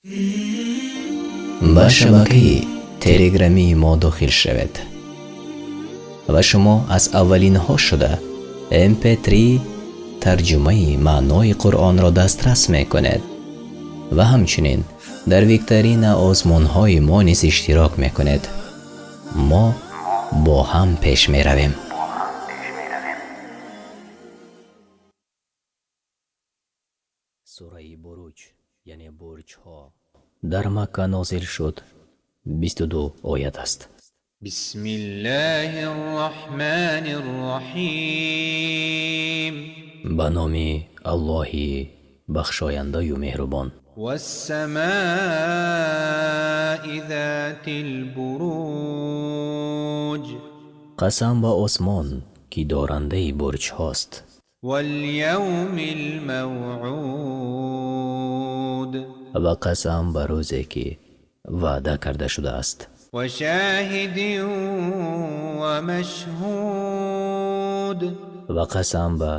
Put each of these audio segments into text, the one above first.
Ба шабакаи телеграмии мо дохил шавед ва шумо аз аввалинҳо шуда mp3 тарҷумаи маънои Қуръонро дастрас мекунед ва ҳамчунин дар викторина озмунҳои мо низ иштирок мекунед. Мо бо ҳам пеш меравем. Сураи Буруҷ, яъне бурҷҳо, дар Макка нозил шуд, 22 оят аст. بسم الله الرحمن الرحيم. Ба номи Аллоҳи бахшояндаю меҳрубон. والسماء ذات البروج. Қасам ба осмон, ки дорандаи бурҷҳост. واليوم الموعود. Ва қасам ба рӯзе, ки ваъда карда шудааст. وشاهد ومشهود. Ва қасам ба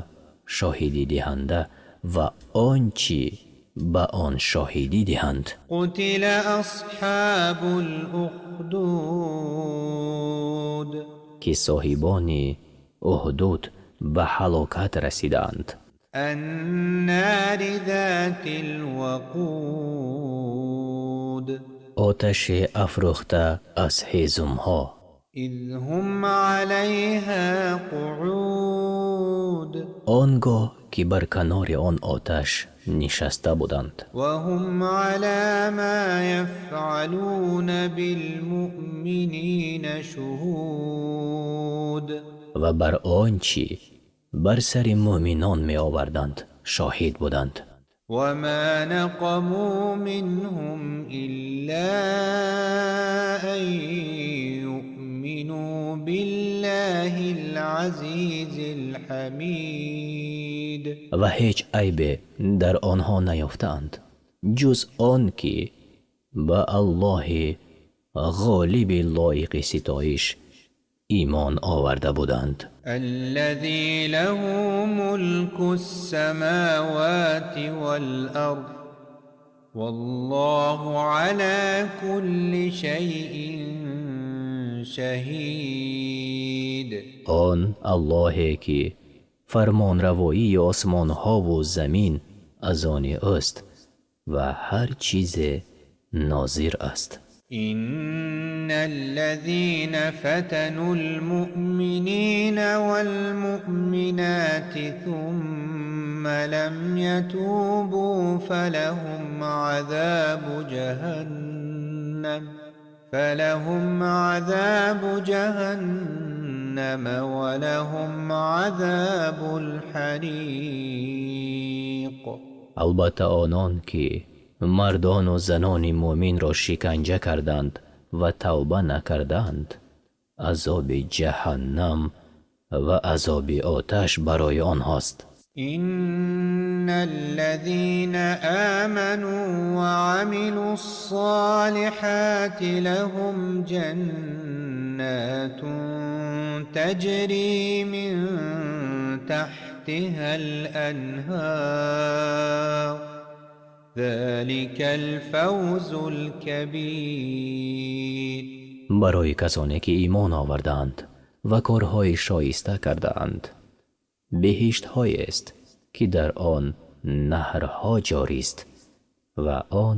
шоҳидидиҳанда ва он чӣ ба он шоҳидӣ диҳанд. قتل أصحاب الأخدود. Ки соҳибони уҳдуд ба ҳалокат расидаанд. النار ذات الوقود. Оташи афрӯхта аз ҳезумҳо. إذ هم عليها قعود. Он гоҳ ки бар канори он оташ нишаста буданд. وهم على ما يفعلون بالمؤمنين شهود. Ва бар он чӣ бар сари мӯъминон меоварданд, шоҳид буданд. وما نقموا منهم إلا أن يؤمنوا بالله العزيز الحميد. Ва ҳеҷ айбе дар онҳо наёфтаанд, ҷуз он ки ба Аллоҳи ғолиби лоиқи ситоиш имон оварда буданд. الذي له ملك السماوات والأرض والله على كل شيء شهيد. Он Аллоҳе, ки фармонравоии осмонҳову замин аз они ӯст ва ҳар чизе нозир аст. إن الذين فتنوا المؤمنين والمؤمنات ثم لم يتوبوا فلهم عذاب جهنم ولهم عذاب الحريق. Албатта, онон ки мардону занони мӯъминро шиканҷа карданд ва тавба накарданд, азоби ҷаҳаннам ва азоби оташ барои онҳост. إن الذين آمنوا وعملوا الصالحات لهم جنات تجري من تحتها الأنهار ذلك الفوز الكبير. Барои касоне ки имон овардаанд ва корҳои шоиста кардаанд, беҳиштҳоест, ки дар он наҳрҳо ҷорист, ва он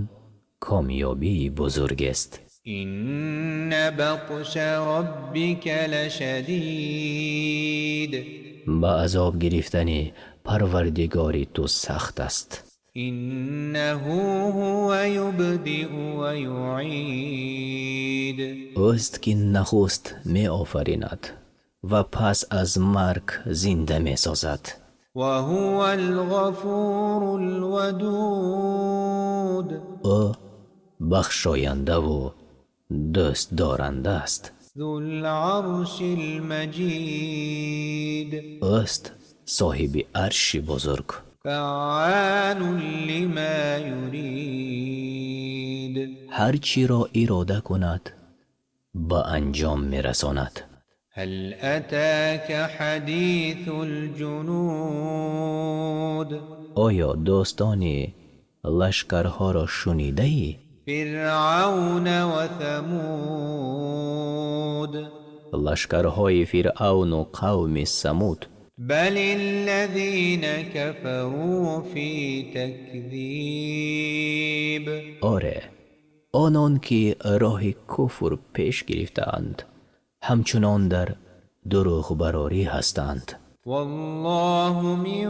комёбии бузургест. إن بطش ربك لشديد. Ба азоб гирифтани Парвардигори ту сахт аст. إنه هو يبدئ ويعيد. Ӯст ки нахуст меофаринад ва пас аз марг зинда месозад. وهو الغفور الودود. Ӯ бахшояндаву дӯстдоранда аст. ذو العرش المجيد. Ӯст соҳиби арши бузург. فعال لما يريد. Ҳар чиро ирода кунад, ба анҷом мерасонад. هل أتاك حديث الجنود؟ Оё достони Лашкарҳоро шунидаӣ? فرعون وثمود. Лашкарҳои Фиръавну қавми Самуд. بل الذين كفروا في تكذيب. Оре, онон ки роҳи куфр пеш гирифтаанд, ҳамчунон дар дурӯғбарорӣ ҳастанд. والله من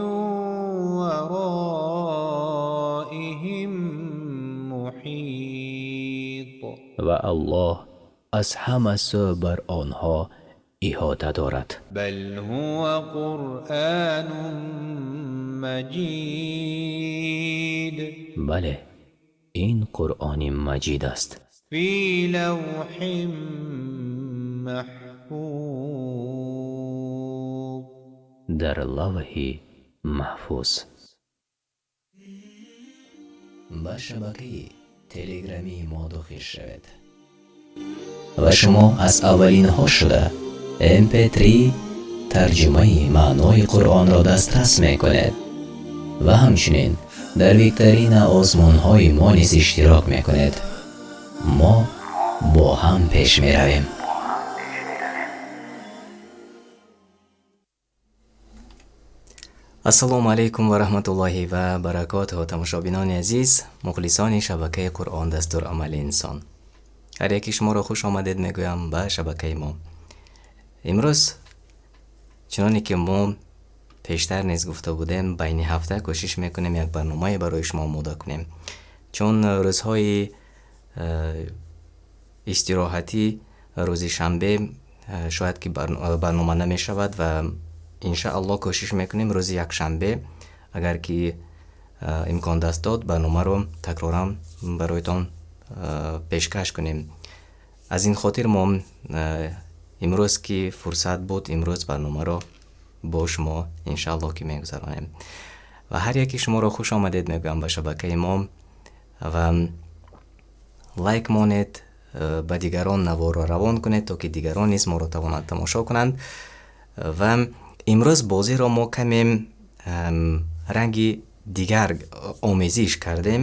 ورائهم محيط. Ва Аллоҳ аз ҳама сӯ бар онҳо иҳота дорад. بل هو قرآن مجيد. Бале, ин Қуръони Маҷид аст. في لوح محفوظ. Дар лавҳи маҳфуз. Ба шабакаи телеграмии мо дохил шавед ва шумо аз аввалинҳо шуда mp3 тарҷумаи маънои Қуръонро дастрас мекунед ва ҳамчунин дар викторина озмунҳои мо низ иштирок мекунед. Мо бо ҳам пеш меравем. Ассалому алайкум ва раҳматуллоҳи ва баракотуҳ, тамошобинони азиз, мухлисони шабакаи Қуръон дастурамали инсон. Ҳар яки шуморо хуш омадед мегӯям ба шабакаи мо. Имрӯз, чуноне ки мо пештар низ гуфта будем, байни ҳафта кӯшиш мекунем як барномае барои шумо омода кунем, чун рӯзҳои истироҳатӣ, рӯзи шанбе шояд ки барнома намешавад ва иншааллоҳ кӯшиш мекунем рӯзи якшанбе, агар ки имкон даст дод, барномаро такроран бароятон пешкаш кунем. Аз ин хотир мо имрӯз ки фурсат буд, имрӯз барномаро бо шумо иншааллоҳ ки мегузаронем ва ҳар яки шуморо хуш омадед мегӯям ба шабакаи мо ва лайк монед, ба дигарон наворро равон кунед, то ки дигарон низ моро тавонанд тамошо кунанд. Ва имрӯз бозиро мо каме ранги дигар омезиш кардем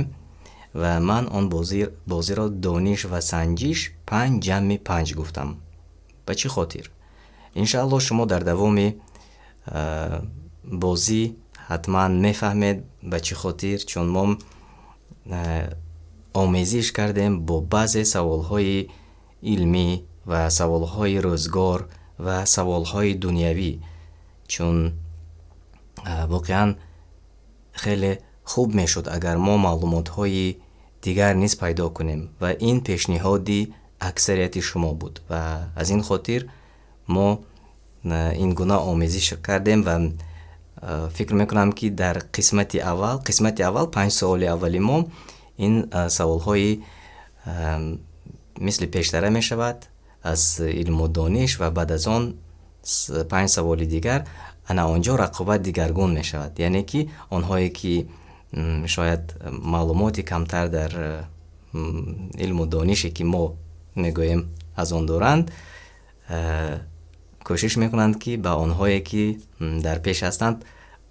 ва ман он бозиро дониш ва санҷиш 5 ҷамъи 5 гуфтам. Ба чӣ хотир? Иншааллоҳ, шумо дар давоми бозӣ ҳатман мефаҳмед, ба чӣ хотир, чун мо омезиш кардем бо баъзе саволҳои илмӣ ва саволҳои рӯзгор ва саволҳои дунявӣ, чун воқеан хеле хуб мешуд, агар мо маълумотҳои дигар низ пайдо кунем, ва ин пешниҳоди аксарияти шумо буд ва аз ин хотир мо ин гуна омезиш кардем. Ва фикр мекунам, ки дар қисмати аввал панҷ саволи аввали мо ин саволҳои мисли пештара мешавад аз илму дониш ва баъд аз он панҷ саволи дигар, ана он ҷо рақобат дигаргун мешавад, яъне ки онҳое ки шояд маълумоти камтар дар илму донише ки мо мегӯем аз он доранд, кӯшиш мекунанд, ки ба онҳое ки дар пеш ҳастанд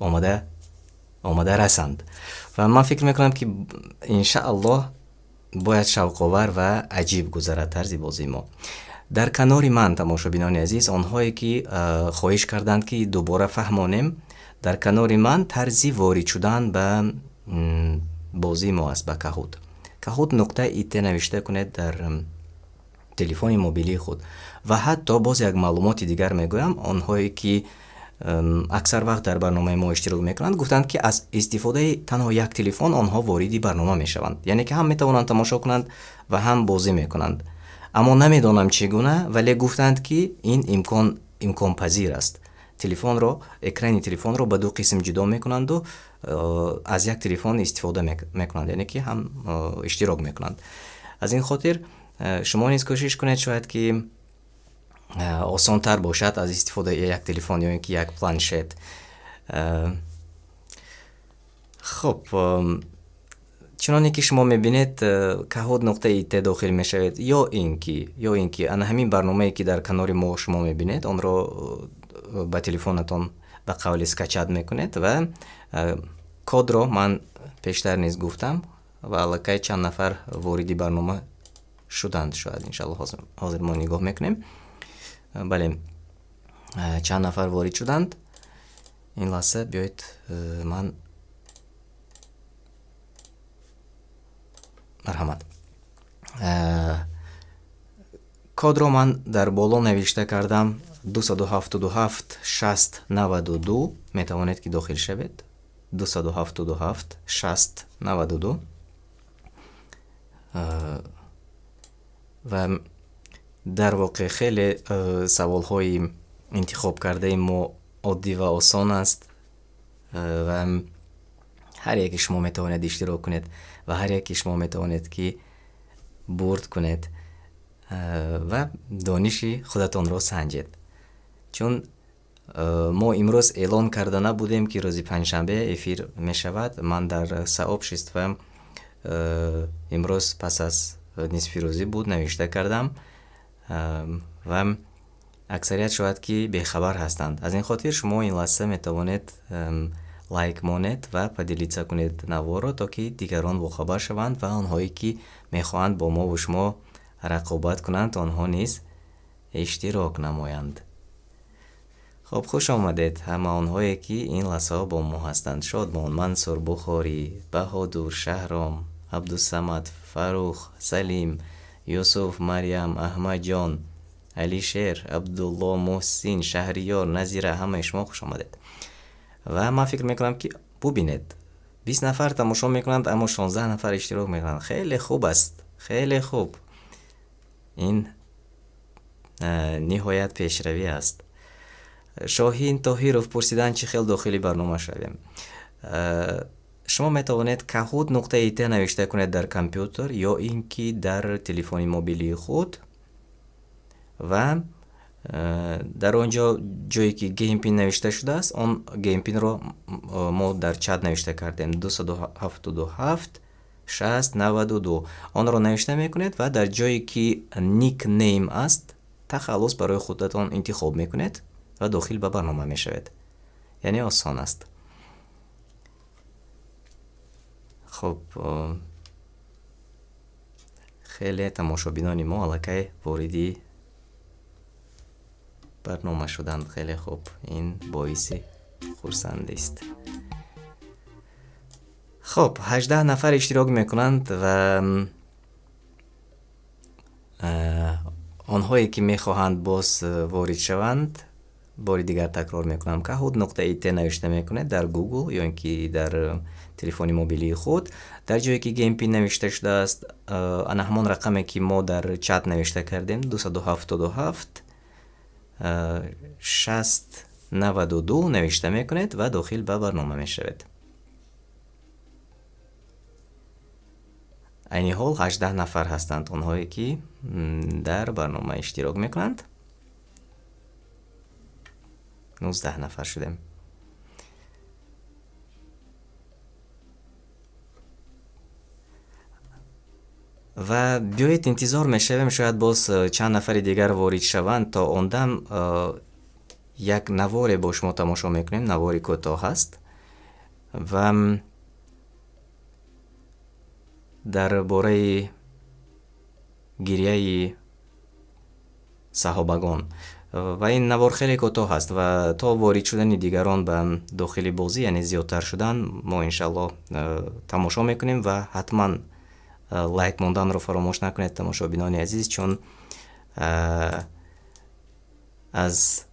омада расанд. Ва ман фикр мекунам, ки иншааллоҳ бояд шавқовар ва аҷиб гузарад тарзи бозии мо. Дар канори ман, тамошобинони азиз, онҳое ки хоҳиш карданд, ки дубора фаҳмонем, дар канори ман тарзи ворид шудан ба бозии мо аст, ба Kahoot. Kahoot.it навишта кунед дар телефони мобилии худ. Ва ҳатто боз як маълумоти дигар мегӯям: онҳое ки аксар вақт дар барномаи мо иштирок мекунанд, гуфтанд, ки аз истифодаи танҳо як телефон онҳо вориди барнома мешаванд, яъне ки ҳам метавонанд тамошо кунанд ва ҳам бозӣ мекунанд. Аммо намедонам чӣ гуна, вале гуфтанд, ки ин имконпазир аст. Телефонро, экрани телефонро ба ду қисм ҷудо мекунанду аз як телефон истифода мекунанд, яъне ки ҳам иштирок мекунанд. Аз ин хотир шумо низ кӯшиш кунед, шояд ки осонтар бошад аз истифодаи як телефон ё ин ки як планшет. Хуб, чуноне ки шумо мебинед, Kahoot.it дохил мешавед ё ин ки ана ҳамин барномае, ки дар канори мо шумо мебинед, онро ба телефонатон ба қавли скачать мекунед ва Кодро ман пештар низ гуфтам ва аллакай чанд нафар вориди барнома шуданд, шояд иншаллоҳ ҳозир мо нигоҳ мекунем. Бале, чанд нафар ворид шуданд. Ин лаҳза биёед, ман марҳамат. Кодро ман дар боло навишта кардам: 277 60 92. Метавонед ки дохил шавед. 277 60 92. Ва дар воқеъ хеле саволҳои интихоб кардаи мо оддӣ ва осон аст ва ҳар яке шумо метавонед иштирок кунед ва ҳар яке шумо метавонед ки бурд кунед ва дониши худатонро санҷед, чун мо имрӯз эълон карда набудем, ки рӯзи панҷшанбе эфир мешавад. Ман дар сообщество имрӯз пас аз нисфи рӯзӣ буд навишта кардам ва аксарият шояд ки бехабар ҳастанд. Аз ин хотир шумо ин лаҳза метавонед лайк монед ва поделиться кунед наворро, то ки дигарон бохабар шаванд ва онҳое ки мехоҳанд бо мову шумо рақобат кунанд, онҳо низ иштирок намоянд. Хоб, хуш омадед ҳама онҳое ки ин лаҳзаҳо бо мо ҳастанд: Шодмон, Мансур, Бухорӣ, Баҳодур, Шаҳром, Абдусамад, Фарух, Салим, Юсуф, Марьям, Аҳмадҷон, Алишер, Абдулло, Муҳсин, Шаҳриёр, Назира. Ҳамаи шумо хуш омадед. Ва ман фикр мекунам, ки бубинед, 20 нафар тамошо мекунанд, аммо 16 нафар иштирок мекунанд. Хеле хуб аст, хеле хуб. Ин ниҳоят пешравӣ аст. Шоҳин Тоҳиров пурсиданд, чӣ хел дохили барнома шавем. Шумо метавонед Kahoot нуқта it навишта кунед дар компютер ё ин ки дар телефони мобилии худ ва дар он ҷо, ҷое ки game pin навишта шудааст, он game pin ро мо дар чат навишта кардем: 277 60 92. Онро навишта мекунед ва дар ҷое ки nickname аст, тахаллус барои худатон интихоб мекунед ва дохил ба барнома мешавед. Яъне осон аст. Хуб, хеле тамошобинони мо аллакай вориди барнома шуданд. Хеле хуб, ин боиси хурсандист. Хуб, 18 нафар иштирок мекунанд ва онҳое ки мехоҳанд боз ворид шаванд, бори дигар такрор мекунам: Kahoot нуқта it навишта мекунед дар Google ё ин ки дар телефони мобилии худ. Дар ҷое ки game pin навишта шудааст, ана ҳамон рақаме ки мо дар чат навишта кардем, 277 60 92, навишта мекунед ва дохил ба барнома мешавед. Айни ҳол 18 нафар ҳастанд онҳое ки дар барнома иштирок мекунанд. 19 нафар шудем. Ва биёед, интизор мешавем, шояд боз чанд нафари дигар ворид шаванд. То он дам як наворе бо шумо тамошо мекунем. Навори кӯтоҳ ҳаст ва дар бораи гирияи саҳобагон. Ва ин навор хеле кӯтоҳ аст ва то ворид шудани дигарон ба дохили бозӣ, яъне зиёдтар шудан, мо иншаллоҳ тамошо мекунем. Ва ҳатман лайк монданро фаромӯш накунед, тамошобинони азиз, чун аз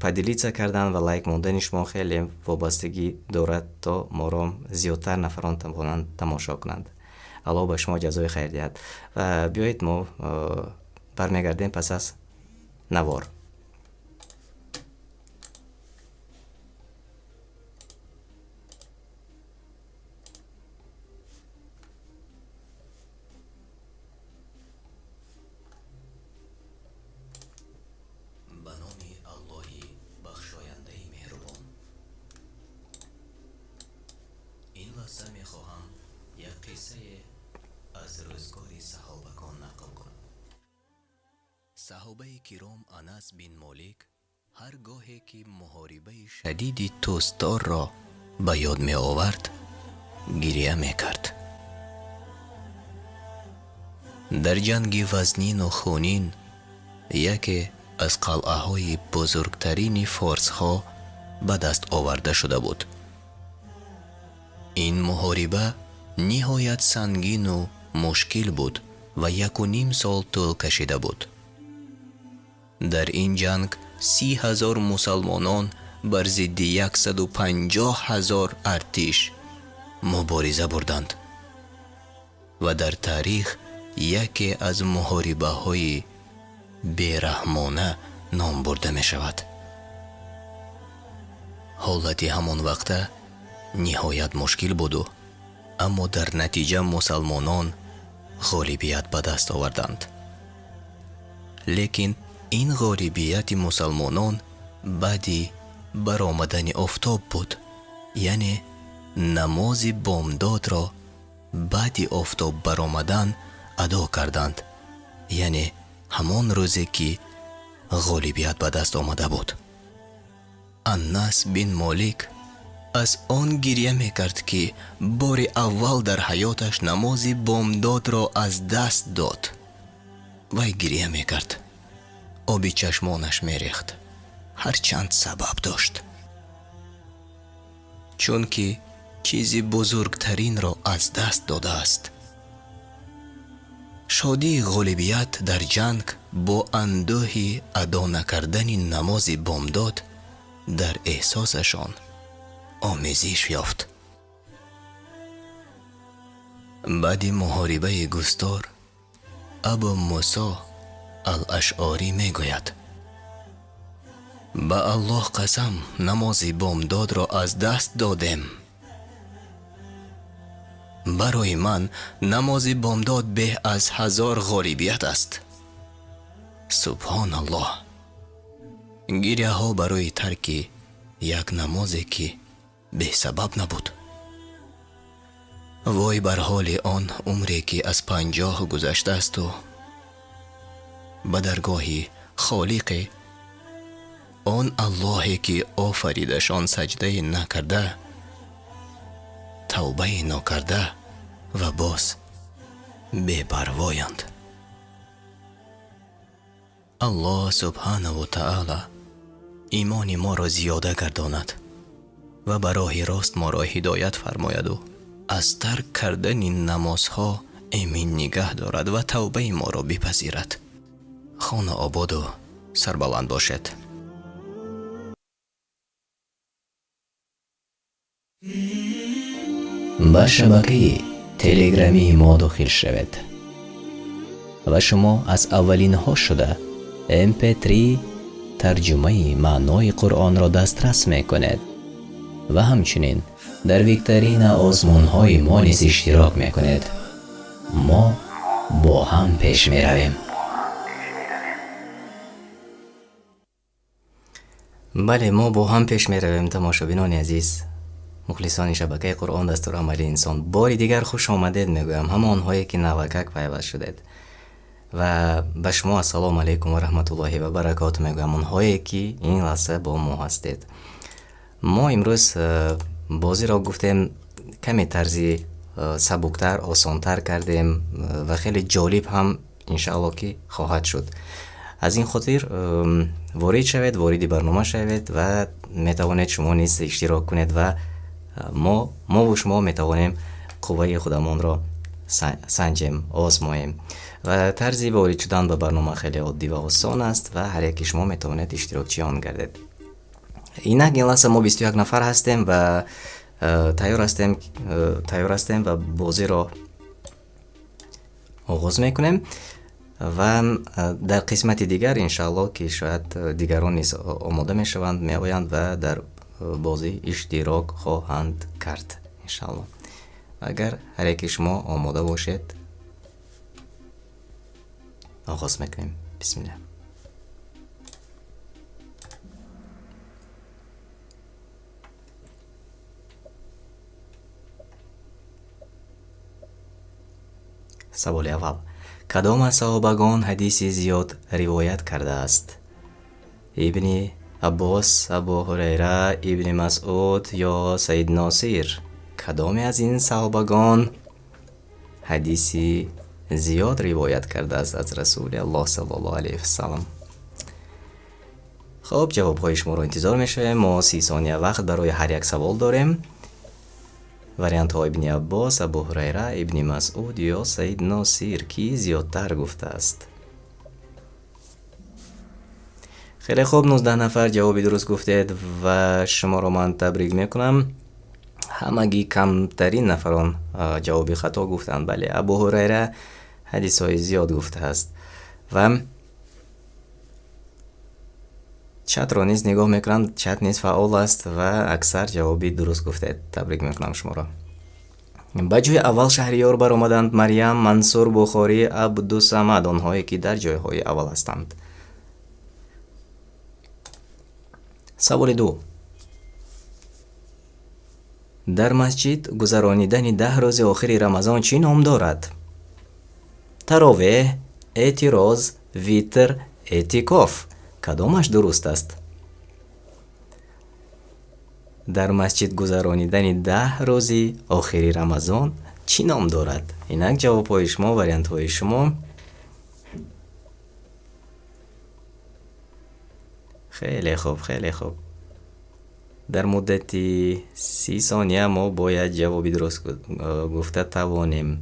поделиться кардан ва лайк мондани шумо хеле вобастагӣ дорад, то моро зиёдтар нафарон тавонанд тамошо кунанд. Аллоҳ ба шумо ҷазои хайр диҳад. Ва биёед, мо бармегардем пас аз навор. Ба номи Аллоҳи бахшояндаи меҳрубон. Ин лаҳза мехоҳам як қиссае аз рӯзгори саҳобагон нақл кунам. Саҳобаи киром Анас бин Молик ҳар гоҳе ки муҳорибаи шадиди тӯстдорро ба ёд меовард, гиря мекард. Дар ҷанги вазнину хунин яке аз қалъаҳои бузургтарини форсҳо ба даст оварда шуда буд. Ин муҳориба ниҳоят сангину мушкил буд ва 1,5 сол тӯл кашида буд. Дар ин ҷанг 30 000 мусалмонон бар зидди 150 000 артиш мубориза бурданд ва дар таърих яке аз муҳорибаҳои бераҳмона ном бурда мешавад. Ҳолати ҳамон вақта ниҳоят мушкил буду, аммо дар натиҷа мусалмонон ғолибият ба даст оварданд. Лекин ин ғолибияти мусалмонон баъди баромадани офтоб буд, яъне намози бомдодро баъди офтоб баромадан адо карданд, яъне ҳамон рӯзе ки ғолибият ба даст омада буд. Аннас бин Молик аз он гиря мекард, ки бори аввал дар ҳаёташ намози бомдодро аз даст дод. Вай гиря мекард, оби чашмонаш мерехт, ҳарчанд сабаб дошт, чунки чизи бузургтаринро аз даст додааст. Шодии ғолибият дар ҷанг бо андӯҳи адо накардани намози бомдод дар эҳсосашон омезиш ёфт. Баъди муҳорибаи густор Абу Мусо ал-Ашъорӣ мегӯяд: ба Аллоҳ қасам, намози бомдодро аз даст додем. Барои ман намози бомдод беҳ аз 1000 ғолибият аст. Субҳоналлоҳ! Гиряҳо барои тарки як намозе, ки бесабаб набуд. Вой бар ҳоли он умре, ки аз 50 гузаштаасту ба даргоҳи холиқе, он Аллоҳе ки офаридашон, саҷдае накарда, тавбае нокарда ва боз бепарвоянд. Аллоҳ субҳанаву таъала имони моро зиёда гардонад ва ба роҳи рост моро ҳидоят фармояду аз тарк кардани намозҳо эмин нигаҳ дорад ва тавбаи моро бипазирад. Хона ободу сарбаланд бошед. Ба шабакаи телеграмии мо дохил шавед ва шумо аз аввалинҳо шуда mp3 тарҷумаи маънои Қуръонро дастрас мекунед ва ҳамчунин дар викторина озмунҳои мо низ иштирок мекунед. Мо бо ҳам пеш меравем. Бале, мо бо ҳам пеш меравем, тамошобинони азиз, мухлисони шабакаи Қуръон дастурамали инсон. Бори дигар хуш омадед мегӯям ҳамонҳое ки навакак пайваст шудед ва ба шумо ассалому алайкум ва раҳматуллоҳи ва баракоту мегӯям, онҳое ки ин лаҳза бо мо ҳастед. Мо имрӯз бозиро гуфтем, каме тарзи сабуктар, осонтар кардем ва хеле ҷолиб ҳам иншаалло ки хоҳад шуд. Аз ин хотир ворид шавед, вориди барнома шавед ва метавонед шумо низ иштирок кунед ва мову шумо метавонем қувваи худамонро санҷем, озмоем. Ва тарзи ворид шудан ба барнома хеле оддӣ ва осон аст ва ҳар яке шумо метавонед иштирокчии он гардед. Инак, ин лаҳза мо 21 нафар ҳастем ва тайёр ҳастем ва бозиро оғоз мекунем ва дар қисмати дигар иншаалло ки шояд дигарон низ омода мешаванд, меоянд ва дар бозӣ иштирок хоҳанд кард иншаалло. Агар ҳар яке шумо омода бошед, оғоз мекунем. Бисмилла. Саволи аввал: кадом аз саҳобагон ҳадиси зиёд ривоят кардааст? Ибни Аббос, Абу Ҳурайра, Ибни Масъуд ё Саид Носир? Кадоме аз ин саҳобагон ҳадиси зиёд ривоят кардааст аз Расули Аллоҳ саллаллоҳу алайҳи васаллам? Хуб, ҷавобҳои шуморо интизор мешавем. Мо 30 сония вақт барои ҳар як савол дорем. Вариантҳо: Ибни Аббос, Абу Ҳурайра, Ибни Масъуд ё Саид Носир. Кӣ зиёдтар гуфтааст? Хеле хуб, 19 нафар ҷавоби дуруст гуфтед ва шуморо ман табрик мекунам. Ҳамагӣ камтарин нафарон ҷавоби хато гуфтанд. Бале, Абу Ҳурайра ҳадисҳои зиёд гуфтааст. Ва чатро низ нигоҳ мекунам, чат низ фаъол аст ва аксар ҷавоби дуруст гуфтед. Табрик мекунам шуморо. Ба ҷои аввал Шаҳриёр баромаданд: Марьям, Мансур, Бухорӣ, Абдусамад, онҳое ки дар ҷойҳои аввал ҳастанд. Саволи ду. Дар масҷид гузаронидани 10 рӯзи охири Рамазон чӣ ном дорад? Таровеҳ, эътироз, витр, эътикоф. Кадомаш дуруст аст? Дар масҷид гузаронидани 10 рӯзи охири Рамазон чӣ ном дорад? Инак ҷавобҳои шумо, вариантҳои шумо. Хеле хуб, хеле хуб. Дар муддати 30 сония мо бояд ҷавоби дуруст гуфта тавонем.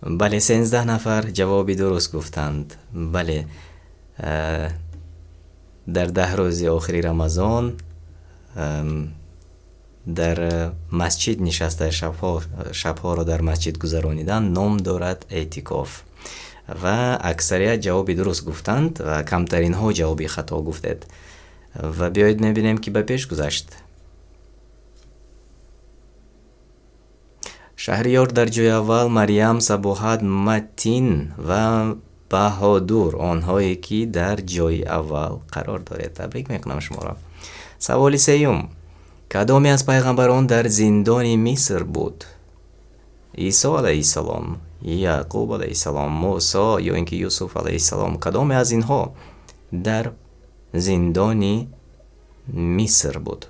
Бале, 13 нафар ҷавоби дуруст гуфтанд. Бале, дар 10 рӯзи охири Рамазон дар масҷид нишаста шабҳоро дар масҷид гузаронидан ном дорад эътикоф. Ва аксарият ҷавоби дуруст гуфтанд ва камтаринҳо ҷавоби хато гуфтед. Ва биёед мебинем, ки ба пеш гузашт. Шаҳриёр дар ҷои аввал, Марьям, Сабоҳат, Матин ва Баҳодур, онҳое ки дар ҷои аввал қарор доред. Табрик мекунам шуморо. Саволи сеюм. Кадоме аз пайғамбарон дар зиндони Миср буд? Исо алайҳиссалом, Яъқуб алайҳиссалом, Мусо ё ин ки Юсуф алайҳиссалом. Кадоме аз инҳо дар зиндони Миср буд?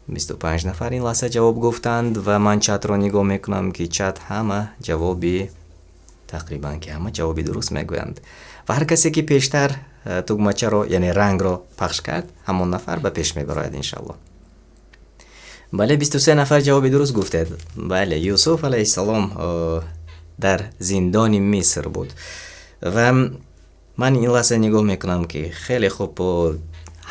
25 нафар ин лаҳза ҷавоб гуфтанд ва ман чатро нигоҳ мекунам, ки чат ҳама ҷавоби, тақрибан ки ҳама ҷавоби дуруст мегӯянд. Ва ҳар касе ки пештар тугмачаро, яъне рангро пахш кард, ҳамон нафар ба пеш мебарояд, иншаллоҳ. Бале, 23 нафар ҷавоби дуруст гуфтед. Бале, Юсуф алайҳиссалом дар зиндони Миср буд. Ва ман ин лаҳза нигоҳ мекунам, ки хеле хуб,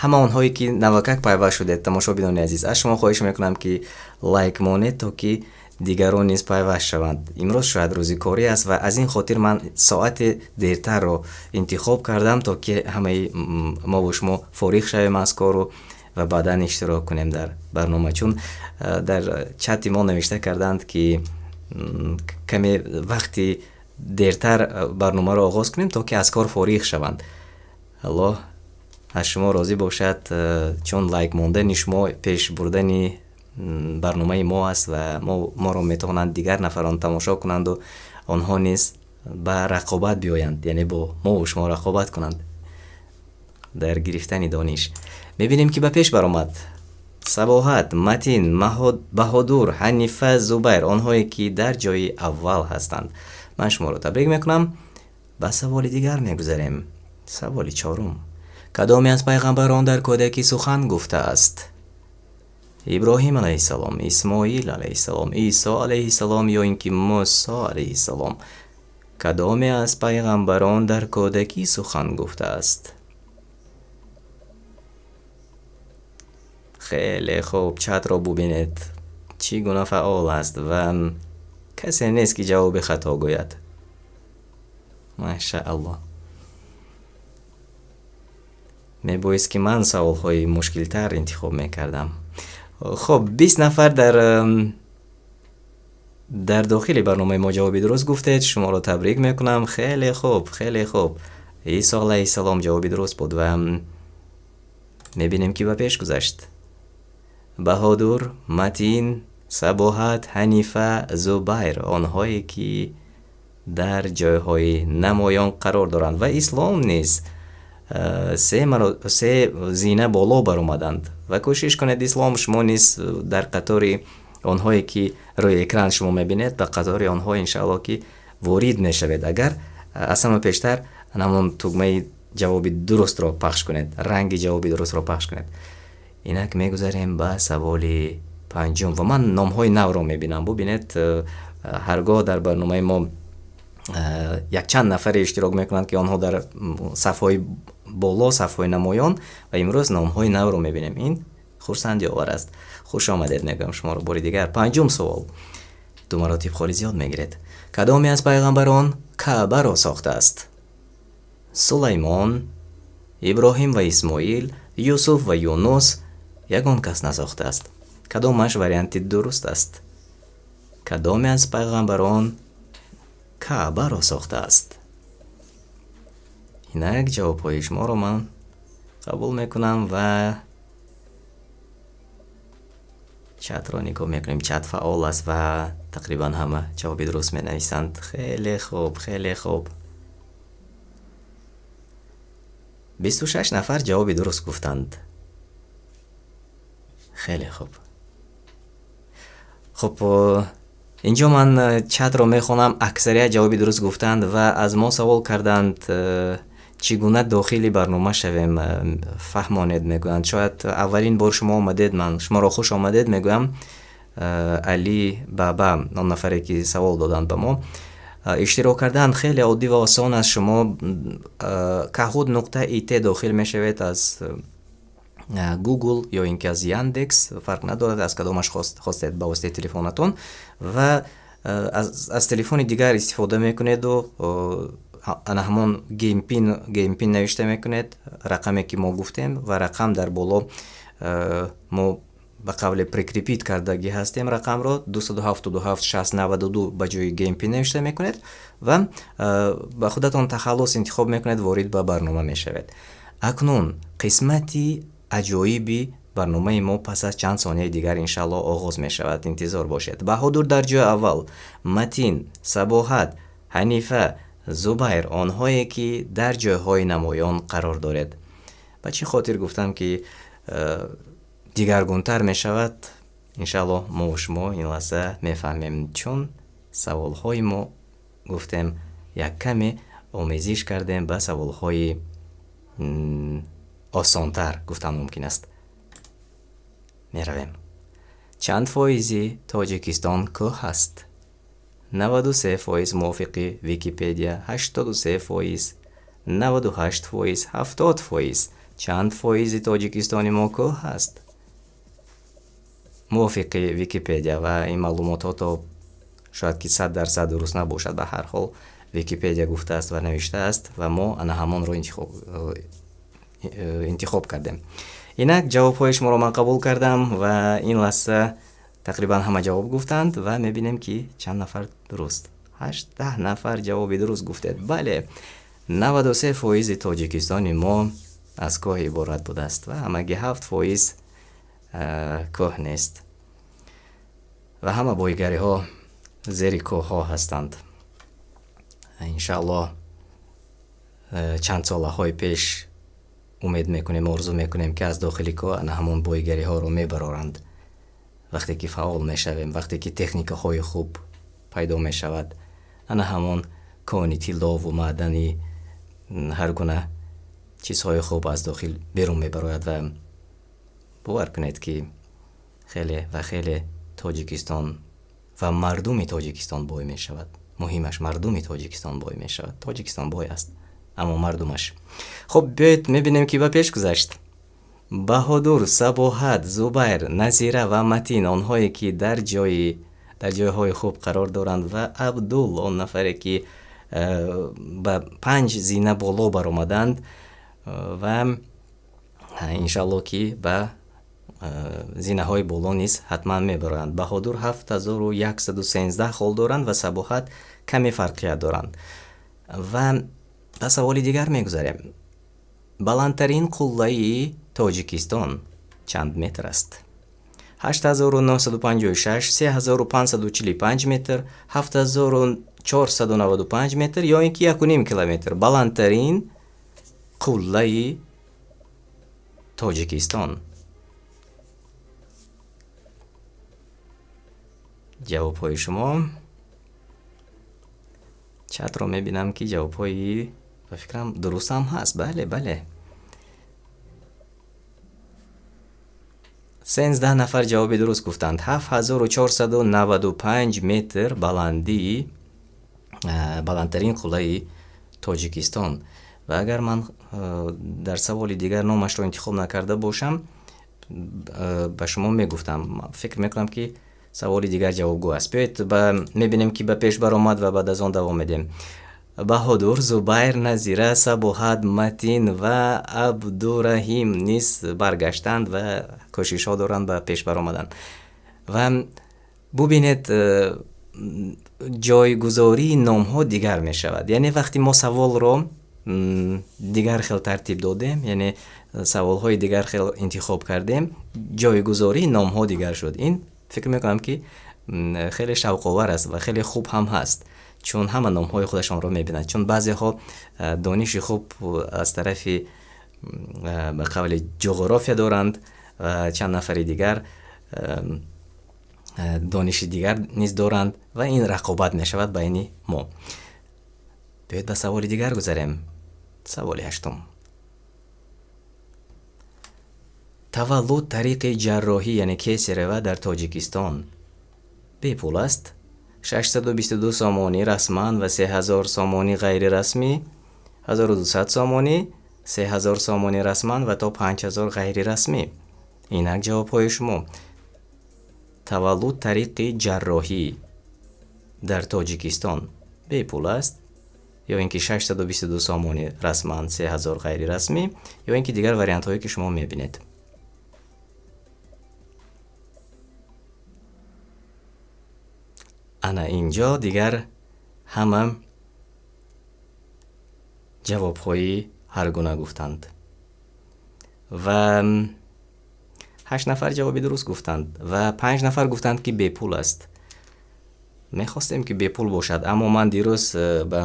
ҳама онҳое ки навакак пайваст шудед, тамошобинони азиз, аз шумо хоҳиш мекунам, ки лайк монед, то ки дигарон низ пайваст шаванд. Имрӯз шояд рӯзи корӣ аст ва аз ин хотир ман соати дертарро интихоб кардам, то ки ҳамаи мову шумо фориғ шавем аз кору ва баъдан иштирок кунем дар барнома, чун дар чати мо навишта карданд, ки каме вақти дертар барномаро оғоз кунем, то ки аз кор фориғ шаванд. Аллоҳ аз шумо розӣ бошад, чун лайк мондани шумо пеш бурдани барномаи мо аст ва моро метавонанд дигар нафарон тамошо кунанду онҳо низ ба рақобат биёянд, яъне бо мову шумо рақобат кунанд дар гирифтани дониш. Мебинем, ки ба пеш баромад: Сабоҳат, Матин, Баҳодур, Ҳанифа, Зубайр, онҳое ки дар ҷои аввал ҳастанд. Ман шуморо табрик мекунам. Ба саволи дигар мегузарем. Саволи чорум. Кадоме аз пайғамбарон дар кӯдакӣ сухан гуфтааст? Иброҳим алайҳиссалом, Исмоил алайҳиссалом, Исо алайҳиссалом ё ин ки Мусо алайҳиссалом. Кадоме аз пайғамбарон дар кӯдакӣ сухан гуфтааст? Хеле хуб, чатро бубинед, чӣ гуна фаъол аст ва касе нест, ки ҷавоби хато гӯяд. Машааллоҳ. Мебоист, ки ман саволҳои мушкилтар интихоб мекардам. Хуб, 20 нафар дар дохили барномаи мо ҷавоби дуруст гуфтед. Шуморо табрик мекунам. Хеле хуб, хеле хуб. Исо алайҳиссалом ҷавоби дуруст буд ва мебинем, ки ба пеш гузашт: Баҳодур, Матин, Сабоҳат, Ҳанифа, Зубайр, онҳое ки дар ҷойҳои намоён қарор доранд ва Ислом низ се зина боло баромаданд. Ва кӯшиш кунед, Ислом, шумо низ дар қатори онҳое ки рӯи экран шумо мебинед, ба қатори онҳо иншаалло ки ворид мешавед, агар аз ҳама пештар ҳамон тугмаи ҷавоби дурустро пахш кунед, ранги ҷавоби дурустро пахш кунед. Инак мегузарем ба саволи панҷум ва ман номҳои навро мебинам. Бубинед, ҳаргоҳ дар барномаи мо якчанд нафаре иштирок мекунанд, ки онҳо дар сафҳои боло, сафҳои намоён, ва имрӯз номҳои навро мебинем. Ин хурсандиовар аст. Хуш омадед мегӯям шуморо бори дигар. Панҷум савол, ду маротиб холи зиёд мегиред. Кадоме аз пайғамбарон Каъбаро сохтааст? Сулаймон, Иброҳим ва Исмоил, Юсуф ва Юнус, ягон кас насохтааст. Кадомаш варианти дуруст аст? Кадоме аз пайғамбарон Каъбаро сохтааст? Инак ҷавобҳои шуморо ман қабул мекунам ва чатро нигоҳ мекунем. Чат фаъол аст ва тақрибан ҳама ҷавоби дуруст менависанд. Хеле хуб, хеле хуб. 26 нафар ҷавоби дуруст гуфтанд. Хеле хуб. Хуб, инҷо ман чатро мехонам. Аксарият ҷавоби дуруст гуфтанд ва аз мо савол карданд, чӣ гуна дохили барнома шавем, фаҳмонед мегӯянд. Шояд аввалин бор шумо омадед, ман шуморо хуш омадед мегӯям. Али Баба, он нафаре ки савол доданд ба мо. Иштирок кардан хеле оддӣ ва осон аст. Шумо kahoot.it дохил мешавед аз Google ё ин ки аз Яндекс, фарқ надорад, аз кадомаш хостед, ба воситаи телефонатон ва аз телефони дигар истифода мекунеду ана ҳамон game pin навишта мекунед, рақаме ки мо гуфтем, ва рақам дар боло мо ба қавле прикрепить кардагӣ ҳастем, рақамро 277 692 ба ҷои game pin навишта мекунед ва ба худатон тахаллус интихоб мекунед, ворид ба барнома мешавед. Акнун қисмати аҷоиби барномаи мо пас аз чанд сонияи дигар иншаалло оғоз мешавад, интизор бошед. Баҳодур дар ҷои аввал, Матин, Сабоҳат, Ҳанифа, Зубайр, онҳое ки дар ҷойҳои намоён қарор доред. Ба чӣ хотир гуфтам ки дигаргунтар мешавад? Иншаалло мо шумо ин лаҳза мефаҳмем, чун саволҳои мо, гуфтем, як каме омезиш кардем ба саволҳои осонтар гуфтан мумкин аст. Меравем. Чанд фоизи Тоҷикистон кӯҳ аст? 93% мувофиқи Википедия, 83%, 98%, 70%. Чанд фоизи Тоҷикистони мо кӯҳ аст мувофиқи Википедия? Ва ин маълумотҳо то шояд ки 100% дуруст набошад, ба ҳар ҳол Википедия гуфтааст ва навиштааст ва мо ана ҳамонро интихоб кардем. Инак ҷавобҳои шуморо ман қабул кардам ва ин лаҳза тақрибан ҳама ҷавоб гуфтанд ва мебинем ки чанд нафар дуруст. 18 нафар ҷавоби дуруст гуфтед. Бале, 93 фоизи Тоҷикистони мо аз кӯҳ иборат будааст ва ҳамагӣ 7 фоиз кӯҳ нест ва ҳама бойгариҳо зери кӯҳҳо ҳастанд. Иншааллоҳ, чанд солаҳои пеш умед мекунем, орзу мекунем, ки аз дохили кӯҳ ана ҳамон бойгариҳоро мебароранд. Вақте ки фаъол мешавем, вақте ки техникаҳои хуб пайдо мешавад, ана ҳамон кони тиллову маъдани ҳар гуна чизҳои хуб аз дохил берун мебарояд ва бовар кунед, ки хеле ва хеле Тоҷикистон ва мардуми Тоҷикистон бой мешавад. Муҳимаш, мардуми Тоҷикистон бой мешавад. Тоҷикистон бой аст, аммо мардумаш. Хуб, биёед мебинем, ки ба пеш гузашт. Баҳодур, Сабоҳат, Зубайр, Назира ва Матин, онҳое ки дар ҷойҳои хуб қарор доранд, ва Абдул, он нафаре ки ба панҷ зина боло баромаданд ва иншаалло ки ба зинаҳои боло низ ҳатман мебароянд. Баҳодур 7113 хол доранд ва Сабоҳат каме фарқият доранд. Ва ба саволи дигар мегузарем. Баландтарин қуллаи Тоҷикистон чанд метр аст? 8956, 3545 метр, 74 495 метр ё ин ки 1,5 километр. Баландтарин қуллаи Тоҷикистон. Ҷавобҳои шумо, чатро мебинам, ки ҷавобҳои ба фикрам дурустам ҳаст. Бале, бале, 13 нафар ҷавоби дуруст гуфтанд. 7495 метр баландии баландтарин қуллаи Тоҷикистон. Ва агар ман дар саволи дигар номашро интихоб накарда бошам, ба шумо мегуфтам. Фикр мекунам, ки саволи дигар ҷавобгӯ аст. Биёед, мебинем, ки ба пеш баромад, ва баъд аз он давом медиҳем. Баҳодур, Зубайр, Назира, Сабоҳат, Матин ва Абдураҳим низ баргаштанд ва кӯшишҳо доранд ба пеш баромадан. Ва бубинед, ҷойгузории номҳо дигар мешавад, яъне вақте мо саволро дигар хел тартиб додем, яъне саволҳои дигар хел интихоб кардем, ҷойгузории номҳо дигар шуд. Ин фикр мекунам, ки хеле шавқовар аст ва хеле хуб ҳам ҳаст, чун ҳама номҳои худашонро мебинанд, чун баъзеҳо дониши хуб аз тарафи ба қавли ҷуғрофия доранд ва чанд нафари дигар дониши дигар низ доранд, ва ин рақобат мешавад байни мо. Биёед, ба саволи дигар гузарем. Саволи ҳаштум: таваллуд тариқи ҷарроҳӣ, яъне кесарево, дар Тоҷикистон бепул аст: 622 сомонӣ расман ва 3000 сомонӣ ғайрирасмӣ, 1200 сомонӣ, 3000 сомонӣ расман ва то 5000 ғайрирасмӣ. Инак ҷавобҳои шумо. Таваллуд тариқи ҷарроҳӣ дар Тоҷикистон бепул аст ё ин ки 622 сомонӣ расман, 3000 ғайрирасмӣ, ё ин ки дигар вариантҳое, ки шумо мебинед. Ана инҷо дигар ҳама ҷавобҳои ҳаргуна гуфтанд ва ҳашт нафар ҷавоби дуруст гуфтанд ва панҷ нафар гуфтанд, ки бепул аст. Мехостем, ки бепул бошад, аммо ман дирӯз ба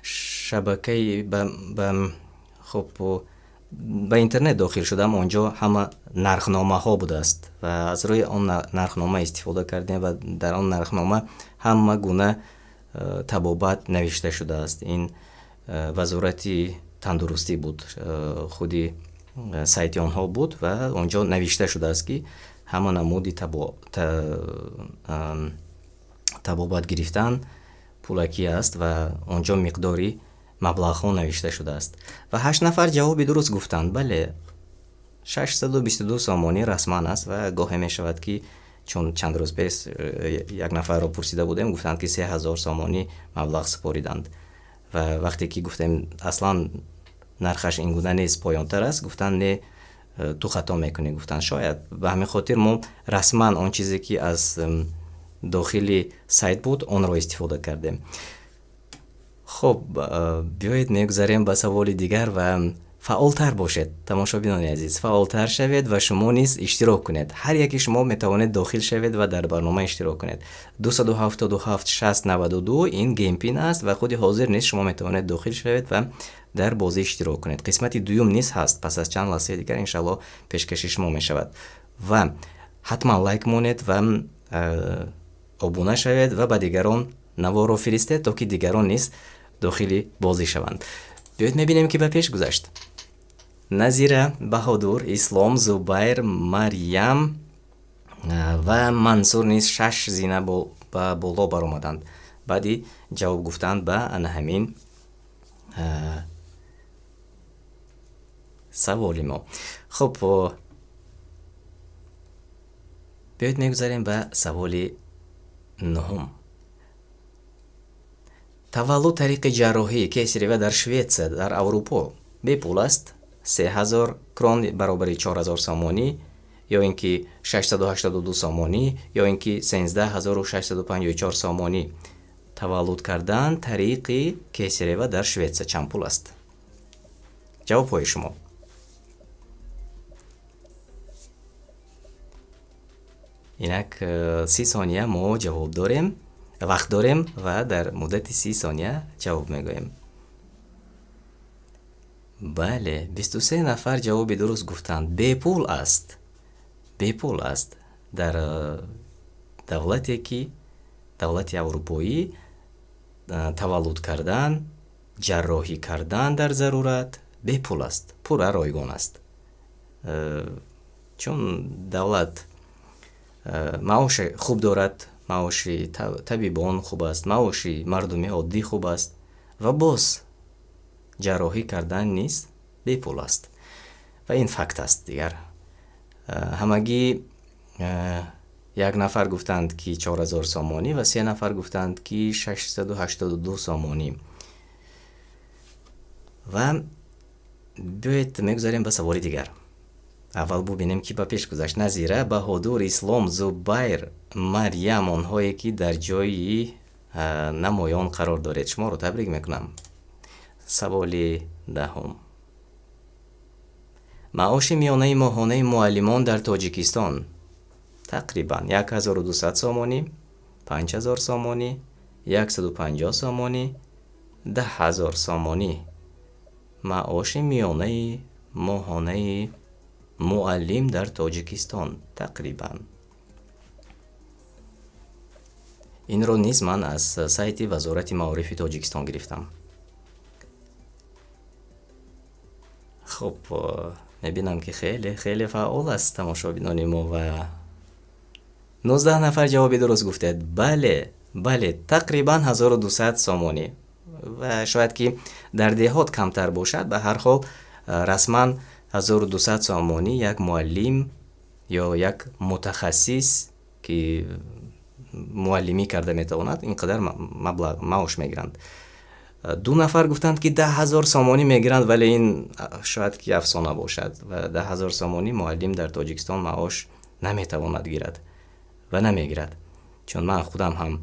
шабакаи ба хуб, ба интернет дохил шудам, онҷо ҳама нархномаҳо будааст ва аз рӯи он нархнома истифода кардем, ва дар он нархнома ҳама гуна табобат навишта шудааст. Ин Вазорати тандурустӣ буд, худи сайти онҳо буд, ва онҷо навишта шудааст, ки ҳама намуди табобат гирифтан пулакӣ аст, ва онҷо миқдори маблағҳо навишта шудааст. Ва ҳашт нафар ҷавоби дуруст гуфтанд. Бале, 622 сомонӣ расман аст. Ва гоҳе мешавад, ки чун чанд рӯз пеш як нафарро пурсида будем, гуфтанд, ки 3000 сомонӣ маблағ супориданд, ва вақте ки гуфтем, аслан нархаш ин гуна нест, поёнтар аст, гуфтанд, не, ту хато мекунӣ, гуфтанд. Шояд ба ҳамин хотир мо расман он чизе, ки аз дохили сайт буд, онро истифода кардем. Хуб, биёед, мегузарем ба саволи дигар ва фаъолтар бошед, тамошобинони азиз, фаъолтар шавед ва шумо низ иштирок кунед. Ҳар яке шумо метавонед дохил шавед ва дар барнома иштирок кунед. 277 692 ин game pin аст, ва худи ҳозир низ шумо метавонед дохил шавед ва дар бозӣ иштирок кунед. Қисмати дуюм низ ҳаст, пас аз чанд лаҳзаи дигар иншаллоҳ пешкаши шумо мешавад. Ва ҳатман лайк монед ва обуна шавед ва ба дигарон наворро фиристед, то ки дигарон низ дохили бозӣ шаванд. Биёед, мебинем, ки ба пеш гузашт. Назира, Баҳодур, Ислом, Зубайр, Марьям ва Мансур низ шаш зина ба боло баромаданд баъди ҷавоб гуфтанд ба ана ҳамин саволи мо. Хуб, биёед, мегузарем ба саволи нуҳум. Таваллуд тариқи ҷарроҳӣ, кесарево, дар Шветсия, дар Аврупо бепул аст: 3000 крон баробари 4000 сомонӣ, ё ин ки 682 сомонӣ, ё ин ки 13 654 сомонӣ. Таваллуд кардан тариқи кесарево дар Шветсия чанд пул аст? Ҷавобҳои шумо. Инак 30 сония мо ҷавоб дорем. Вақт дорем ва дар муддати 30 сония ҷавоб мегӯем. Бале, 23 нафар ҷавоби дуруст гуфтанд. Бепул аст, бепул аст. Дар давлате ки давлати аврупоӣ таваллуд кардан, ҷарроҳӣ кардан дар зарурат бепул аст, пурра ройгон аст, чун давлат маоши хуб дорад, маоши табибон хуб аст, маоши мардуми оддӣ хуб аст ва боз ҷарроҳӣ кардан низ бепул аст ва ин факт аст. Дигар ҳамагӣ як нафар гуфтанд, ки 4000 сомонӣ ва се нафар гуфтанд, ки 682 сомонӣ. Ва биёед, мегузарем ба саволи дигар. Аввал бубинем, ки ба пеш гузашт: Назира, Баҳодур, Ислом, Зубайр, Марьям. Онҳое ки дар ҷои намоён қарор доред, шуморо табрик мекунам. Саволи 10-ум: маоши миёнаи моҳонаи муаллимон дар Тоҷикистон тақрибан 1200 сомонӣ, 5000 сомонӣ, 150 сомонӣ, 10 000 сомонӣ? Маоши миёнаи моҳонаи муаллим дар Тоҷикистон тақрибан. Инро низ ман аз сайти Вазорати маорифи Тоҷикистон гирифтам. Хуб, мебинам, ки хеле хеле фаъол аст тамошобинони мо ва 19 нафар ҷавоби дуруст гуфтед. Бале, бале, тақрибан 1200 сомонӣ ва шояд ки дар деҳот камтар бошад. Ба ҳар ҳол, расман 1200 сомонӣ як муаллим ё як мутахассис, ки муаллимӣ карда метавонад, ин қадар маблағ маош мегиранд. Ду нафар гуфтанд, ки 10 000 сомонӣ мегиранд, вале ин шояд ки афсона бошад ва 10 000 сомонӣ муаллим дар Тоҷикистон маош наметавонад гирад ва намегирад, чун ман худам ҳам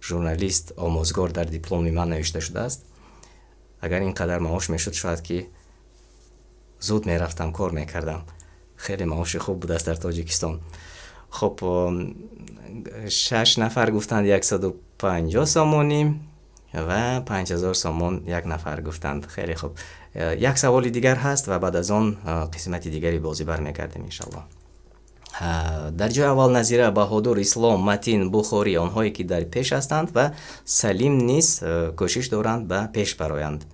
журналист, омӯзгор дар дипломи ман навишта шудааст. Агар ин қадар маош мешуд, шояд ки зуд мерафтам, кор мекардам. Хеле маоши хуб будааст дар Тоҷикистон. Хуб, шаш нафар гуфтанд 150 сомонӣ ва 5000 сомон як нафар гуфтанд. Хеле хуб, як саволи дигар ҳаст ва баъд аз он қисмати дигари бозӣ бармегардем, иншаллоҳ. Дар ҷои аввал Назира, Баҳодур, Ислом, Матин, Бухорӣ, онҳое ки дар пеш ҳастанд ва Салим низ кӯшиш доранд ба пеш бароянд.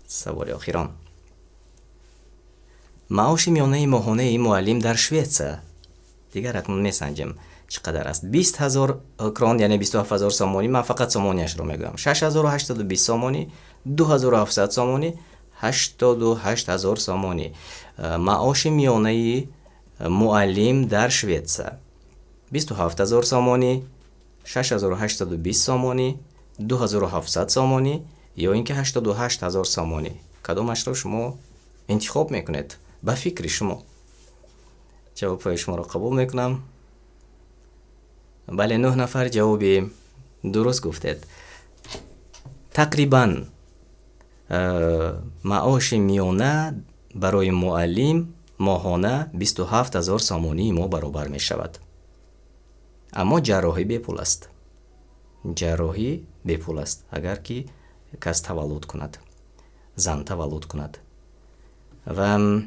Саволи охирон: маоши миёнаи моҳонаи муаллим дар Шветсия, дигар акнун месанҷем, чӣ қадар аст? 20 000 крон, яъне 27 000 сомонӣ, ман фақат сомониашро мегӯям, 6820 сомонӣ, 2700 сомонӣ, 88 000 сомонӣ. Маоши миёнаи муаллим дар Шветсия 27 000 сомонӣ, 6820 сомонӣ, 2700 сомонӣ ё ин ки 88 000 сомонӣ. Кадомашро шумо интихоб мекунед ба фикри шумо? Ҷавобҳои шуморо қабул мекунам. Бале, нӯҳ нафар ҷавоби дуруст гуфтед. Тақрибан маоши миёна барои муаллим моҳона 27 000 сомонии мо баробар мешавад, аммо ҷарроҳӣ бепул аст. Ҷарроҳӣ бепул аст, агар ки кас таваллуд кунад, зан таваллуд кунад. Ва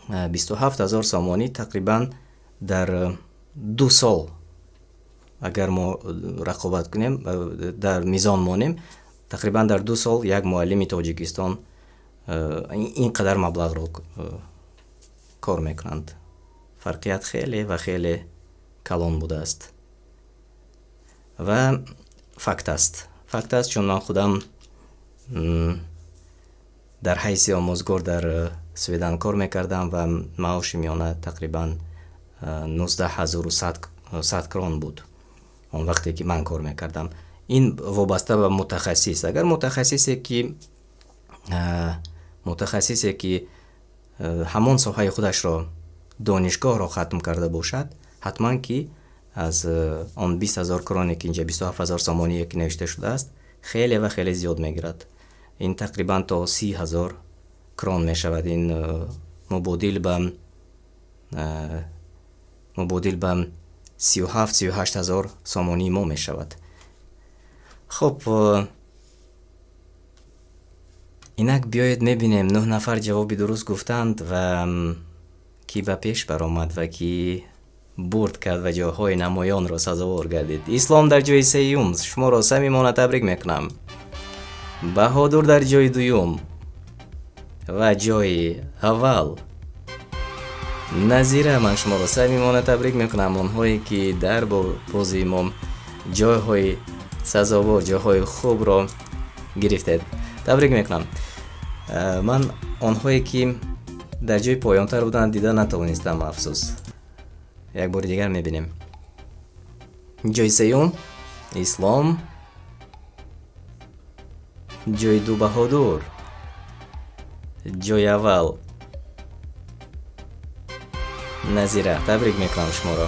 27 000 сомонӣ тақрибан дар 2 сол, агар мо рақобат кунем, дар мизон монем, тақрибан дар 2 сол як муаллими Тоҷикистон ин қадар маблағро кор мекунанд. Фарқият хеле ва хеле калон будааст ва факт аст, факт аст, чун ман худам дар ҳайси омӯзгор дар Сведан кор мекардам ва маоши миёна тақрибан 19 100 крон буд он вақте ки ман кор мекардам. Ин вобаста ба мутахассис. Агар мутахассисе ки ҳамон соҳаи худашро, донишгоҳро хатм карда бошад, ҳатман ки аз он 20 000 кроне, ки инҷа 27 000 сомоние ки навишта шудааст, хеле ва хеле зиёд мегирад. Ин тақрибан то 30 000 крон мешавад. Ин мубодил ба 37-38 ҳазор сомонии мо мешавад. Хуб, инак биёед мебинем, 9 нафар ҷавоби дуруст гуфтанд ва ки ба пеш баромад ва ки бурд кард ва ҷойҳои намоёнро сазовор гардид. Ислом дар ҷои сеюм, шуморо самимона табрик мекунам. Баҳодур дар ҷои дуюм ва ҷои аввал Назира. Ман шуморо самимона табрик мекунам, онҳое ки дар бозии мо ҷойҳои сазовор, ҷойҳои хубро гирифтед, табрик мекунам. Ман онҳое ки дар ҷои поёнтар буданд дида натавонистам, афсӯс. Як бори дигар мебинем. Ҷои сеюм Ислом, ҷои ду Баҳодур, ҷои аввал Назира. Табрик мекунам шуморо.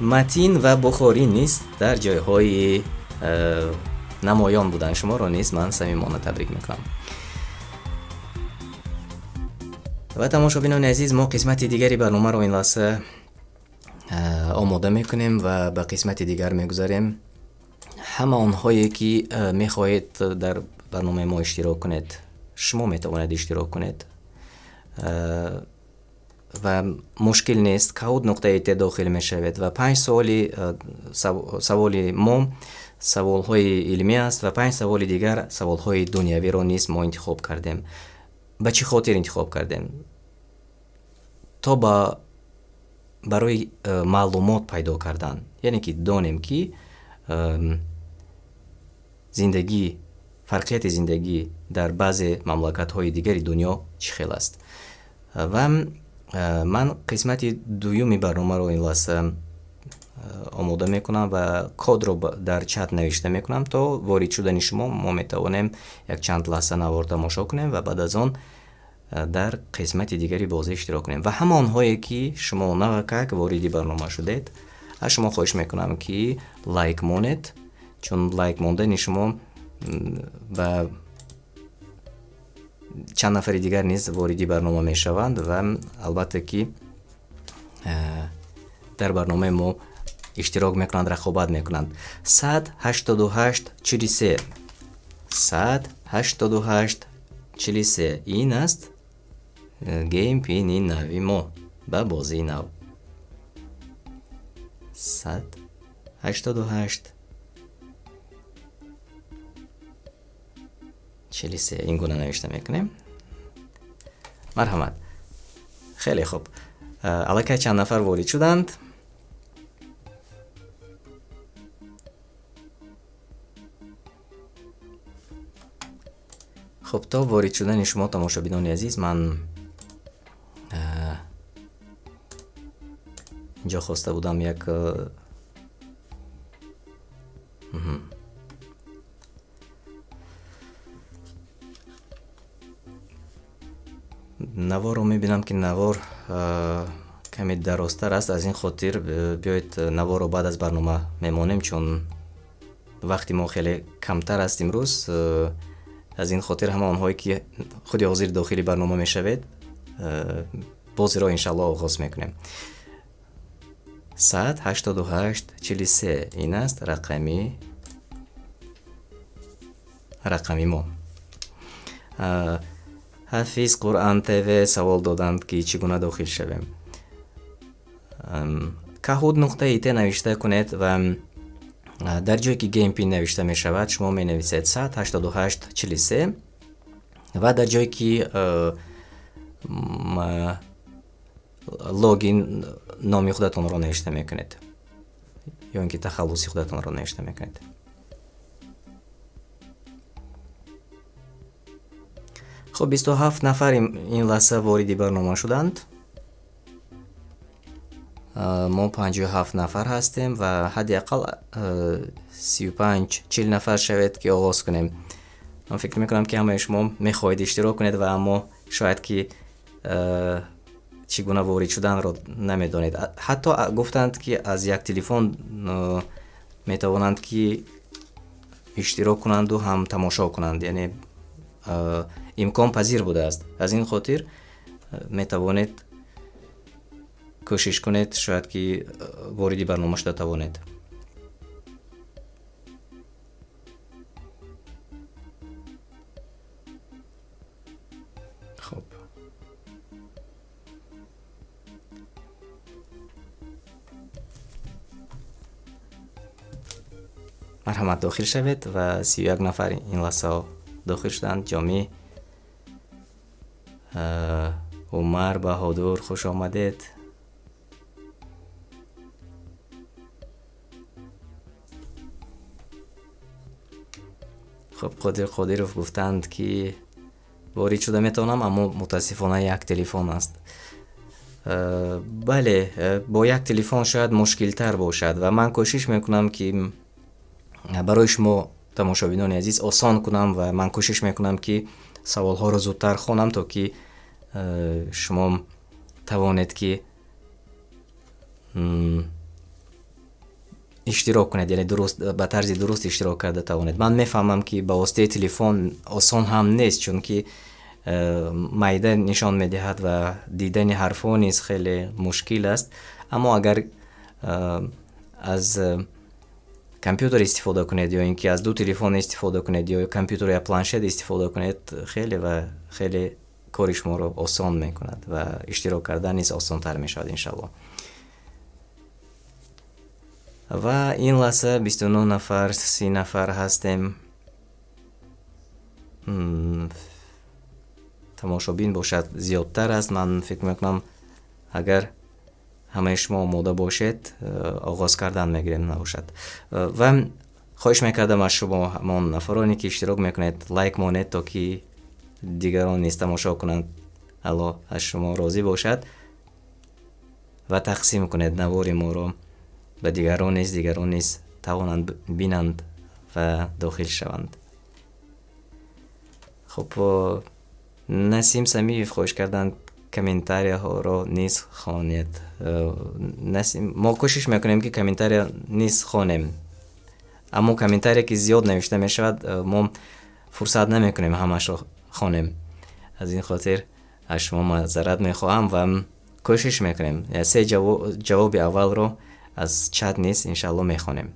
Матин ва Бухорӣ низ дар ҷойҳои намоён буданд. Шуморо низ ман самимона табрик мекунам. Ва тамошобинони азиз, мо қисмати дигари барномаро ин лаҳза омода мекунем ва ба қисмати дигар мегузарем. Ҳама онҳое ки мехоҳед дар барномаи мо иштирок кунед, шумо метавонед иштирок кунед ва мушкил нест. Kahoot нуқта it дохил мешавед ва 5 саволи мо саволҳои илмӣ аст ва 5 саволи дигар саволҳои дунявиро низ мо интихоб кардем. Ба чӣ хотир интихоб кардем? То барои маълумот пайдо кардан, яъне ки донем ки зиндагӣ, фарқияти зиндагӣ дар баъзе мамлакатҳои дигари дунё чӣ хел аст. Ва ман қисмати дуюми барномаро ин лаҳза омода мекунам ва кодро дар чат навишта мекунам. То ворид шудани шумо мо метавонем якчанд лаҳза навор тамошо кунем ва баъд аз он дар қисмати дигари бозӣ иштирок кунем. Ва ҳама онҳое ки шумо навакак вориди барнома шудед, аз шумо хоҳиш мекунам ки лайк монед, чун лайк мондани шумо ба чанд нафари дигар низ вориди барнома мешаванд ва албатта ки дар барномаи мо иштирок мекунанд, рақобат мекунанд. 188 43, 188 43, ин аст game pin и нави мо ба бозии нав. 188 43, ин гуна навишта мекунем. Марҳамат. Хеле хуб, аллакай чанд нафар ворид шуданд. Хуб, то ворид шудани шумо, тамошобинони азиз, ман инҷо хоста будам як наворро мебинам ки навор каме дарозтар аст. Аз ин хотир биёед наворро баъд аз барнома мемонем, чун вақти мо хеле камтар аст имрӯз. Аз ин хотир ҳама онҳое ки худи ҳозир дохили барнома мешавед, бозиро иншаллоҳ оғоз мекунем. 188 43, ин аст рақами мо. Ҳафиз Қуръан ТВ савол доданд ки чӣ гуна дохил шавем. Kahoot нуқта it навишта кунед ва дар ҷое ки game pin навишта мешавад, шумо менависед 188 43 ва дар ҷое ки логин, номи худатонро навишта мекунед ё ин ки тахаллуси худатонро навишта мекунед. Хуб, 27 нафар ин лаҳза вориди барнома шуданд. Мо 57 нафар ҳастем ва ҳадди ақал 35, 40 нафар шавед ки оғоз кунем. Ман фикр мекунам ки ҳамаи шумо мехоҳед иштирок кунед ва аммо шояд ки чӣ гуна ворид шуданро намедонед. Ҳатто гуфтанд ки аз як телефон метавонанд ки иштирок кунанду ҳам тамошо кунанд, яъне имконпазир будааст. Аз ин хотир метавонед Кӯшиш кунед, шояд ки вориди барнома шуда тавонед. Хуб, марҳамат, дохил шавед ва 31 нафар ин лаҳзаҳо дохил шуданд. Ҷомӣ, Умар, Баҳодур, хуш омадед. Хуб, Қодир Қодиров гуфтанд, ки ворид шуда метавонам, аммо мутаассифона як телефон аст. Бале, бо як телефон шояд мушкилтар бошад ва ман кӯшиш мекунам, ки барои шумо, тамошобинони азиз, осон кунам ва ман кӯшиш мекунам, ки саволҳоро зудтар хонам, то ки шумо тавонед, ки иштирок кунед, яъне дуруст, ба тарзи дуруст иштирок карда тавонед. Ман мефаҳмам, ки ба воситаи телефон осон ҳам нест, чунки майда нишон медиҳад ва дидани ҳарфҳо низ хеле мушкил аст. Аммо агар аз компютер истифода кунед ё ин ки аз ду телефон истифода кунед ё компютер ё планшет истифода кунед, хеле ва хеле кори шуморо осон мекунад ва иштирок кардан низ осонтар мешавад, иншаллоҳ. Ва ин лаҳза 29 нафар, 30 нафар ҳастем. Тамошобин бошад, зиёдтар аст. Ман фикр мекунам, агар ҳамаи шумо омода бошед, оғоз кардан мегирем, набошад. Ва хоҳиш мекардам аз шумо, ҳамон нафароне ки иштирок мекунед, лайк монед, то ки дигарон низ тамошо кунанд. Аллоҳ аз шумо розӣ бошад. Ва тақсим кунед навори моро ба дигарон низ, дигарон низ тавонанд бинанд ва дохил шаванд. Хуб, Насим Самиев хоҳиш карданд, комментарияҳоро низ хонед. Насим, мо кӯшиш мекунем, ки комментария низ хонем, аммо комментария ки зиёд навишта мешавад, мо фурсат намекунем ҳамашро хонем. Аз ин хотир аз шумо маъзарат мехоҳам ва кӯшиш мекунем, се ҷавоби аввалро аз чат низ иншаалло мехонем.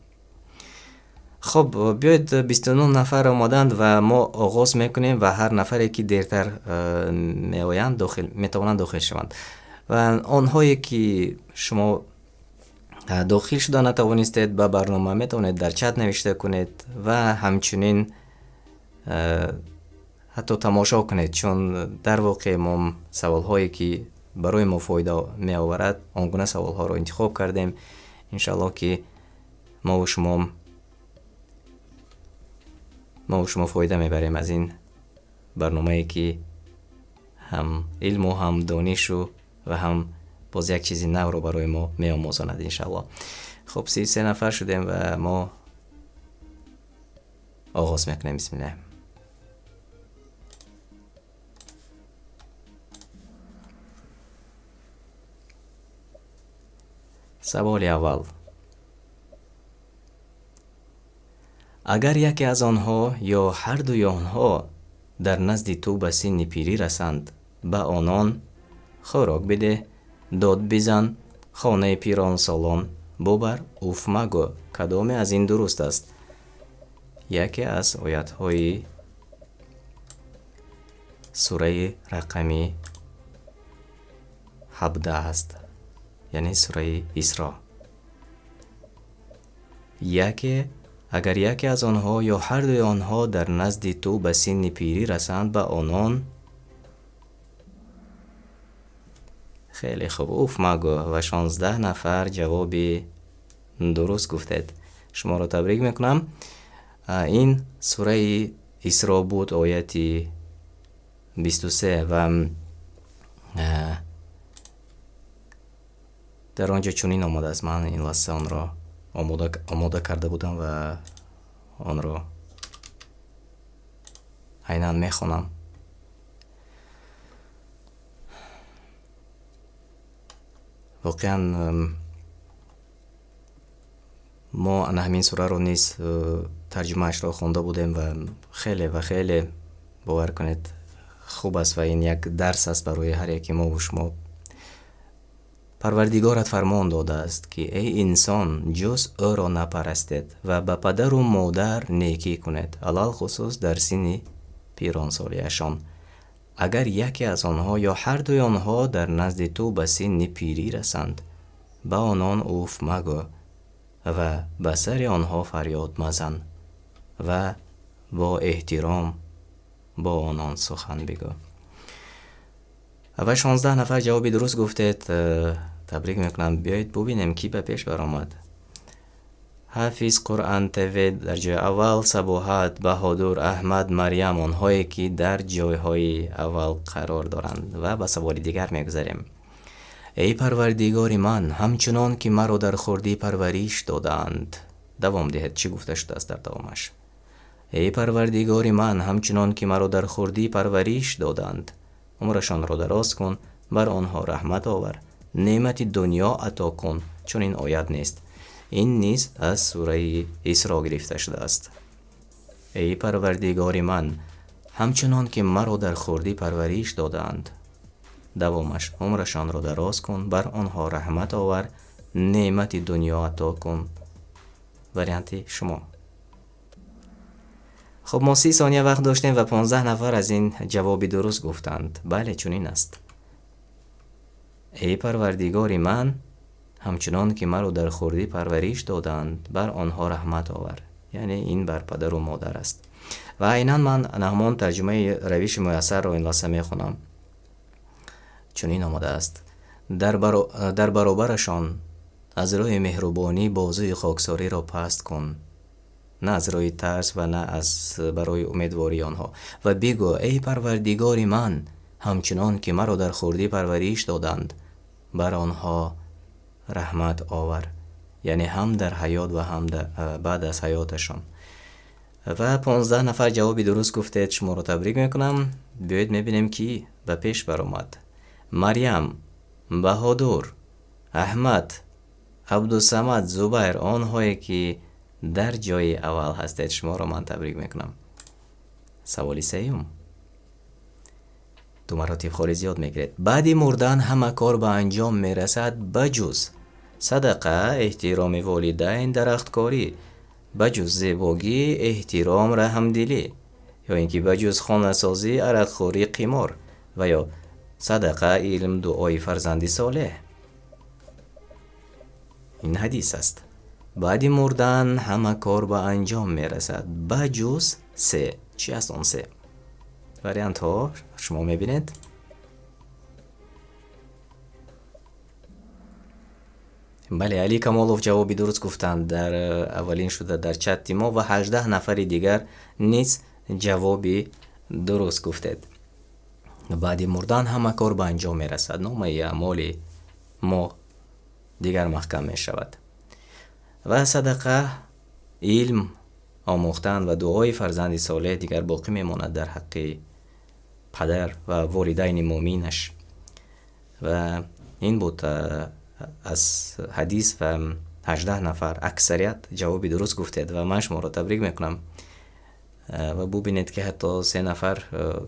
Хуб, биёед, 29 нафар омаданд ва мо оғоз мекунем ва ҳар нафаре ки дертар меоянд, дохил метавонанд дохил шаванд. Ва онҳое ки шумо дохил шуда натавонистед ба барнома, метавонед дар чат навишта кунед ва ҳамчунин ҳатто тамошо кунед, чун дар воқеъ мо саволҳое ки барои мо фоида меоварад, он гуна саволҳоро интихоб кардем. Иншаллоҳ, ки мову шумо фоида мебарем аз ин барномае, ки ҳам илму, ҳам донишу ва ҳам боз як чизи навро барои мо меомӯзонад, иншаллоҳ. Хуб, 33 нафар шудем ва мо оғоз мекунем. Бисмиллаҳ. Саволи аввал: агар яке аз онҳо ё ҳардуи онҳо дар назди ту ба синни пирӣ расанд, ба онон хӯрок бидеҳ, дод бизан, хонаи пиронсолон бубар, уф магӯ. Кадоме аз ин дуруст аст? Яке аз оятҳои сураи рақами 17 аст, яъне сураи Исро. Яке агар яке аз онҳо ё ҳардуи онҳо дар назди ту ба синни пирӣ расанд, ба онон. Хеле хуб, уф магӯ. Ва 16 нафар ҷавоби дуруст гуфтед, шуморо табрик мекунам. Ин сураи Исро буд, ояти 23, ва дар он ҷо чунин омадааст. Ман ин лаҳза онро омода карда будам ва онро айнан мехонам. Воқеан, мо ана ҳамин сураро низ тарҷумаашро хонда будем ва хеле ва хеле, бовар кунед, хуб аст ва ин як дарс аст барои ҳар яке мову шумо. Парвардигорат фармон додааст, ки эй инсон, ҷуз ӯро напарастед ва ба падару модар некӣ кунед, алалхусус дар синни пиронсолиашон. Агар яке аз онҳо ё ҳардуи онҳо дар назди ту ба синни пирӣ расанд, ба онон уф магӯ ва ба сари онҳо фарёд мазан ва бо эҳтиром бо онон сухан бигӯ. Ва 16 нафар ҷавоби дуруст гуфтед. Табрик мекунам. Биёед бубинем, ки ба пеш баромад. Ҳафиз Қуръан ТВ дар ҷои аввал, Сабоҳат, Баҳодур, Аҳмад, Марьям, онҳое ки дар ҷойҳои аввал қарор доранд. Ва ба саволи дигар мегузарем. Эй Парвардигори ман, ҳамчунон ки маро дар хурдӣ парвариш додаанд. Давом диҳед, чӣ гуфта шудааст дар давомаш? Эй Парвардигори ман, ҳамчунон ки маро дар хурдӣ парвариш додаанд, умрашонро дароз кун, бар онҳо раҳмат овар, неъмати дунё ато кун. Чунин оят нест. Ин низ аз сураи Исро гирифта шудааст. Эй Парвардигори ман, ҳамчунон ки маро дар хурдӣ парвариш додаанд. Давомаш: умрашонро дароз кун, бар онҳо раҳмат овар, неъмати дунё ато кун. Варианти шумо. Хуб, мо 30 сония вақт доштем ва 15 нафар аз ин ҷавоби дуруст гуфтанд. Бале, чунин аст. Эй Парвардигори ман, ҳамчунон ки маро дар хурдӣ парвариш додаанд, бар онҳо раҳмат овар. Яъне ин бар падару модар аст. Ва айнан ман ҳамон тарҷумаи равиши муяссарро ин лаҳза мехонам. Чунин омадааст: дар баробарашон аз рӯи меҳрубонӣ бозуи хоксориро паст кун, на аз рӯи тарс ва на аз барои умедвории онҳо. Ва бигӯ: эй Парвардигори ман, ҳамчунон ки маро дар хурдӣ парвариш доданд, бар онҳо раҳмат овар. Яъне ҳам дар ҳаёт ва ҳам баъд аз ҳаёташон. Ва 15 нафар ҷавоби дуруст гуфтед, шуморо табрик мекунам. Биёед мебинем, ки ба пеш баромад. Марьям, Баҳодур, Аҳмад, Абдусамад, Зубайр, онҳое ки дар ҷои аввал ҳастед, шуморо ман табрик мекунам. Саволи сеюм. Ду маротиб холи зиёд мегиред. Баъди мурдан ҳама кор ба анҷом мерасад ба ҷуз садақа, эҳтироми волидайн, дарахткорӣ, ба ҷуз зебогӣ, эҳтиром, раҳмдилӣ, ё ин ки ба ҷуз хонасозӣ, арақхӯрӣ, қимор, ва ё садақа, илм, дуои фарзанди солеҳ. Ин ҳадис аст. Баъди мурдан ҳама кор ба анҷом мерасад ба ҷуз се. Чӣ аст он се? Вариантҳо шумо мебинед. Бале, Али Камолов ҷавоби дуруст гуфтанд дар аввалин шуда дар чати мо ва 18 нафари дигар низ ҷавоби дуруст гуфтед. Баъди мурдан ҳама кор ба анҷом мерасад, номаи аъмоли мо дигар маҳкам мешавад. Ва садақа, илм омӯхтан ва дуои фарзанди солеҳ дигар боқӣ мемонад дар ҳаққи падар ва волидайни муъминаш. Ва ин буд аз ҳадис ва 18 нафар аксарият ҷавоби дуруст гуфтед ва ман шуморо табрик мекунам. Ва бубинед, ки ҳатто се нафар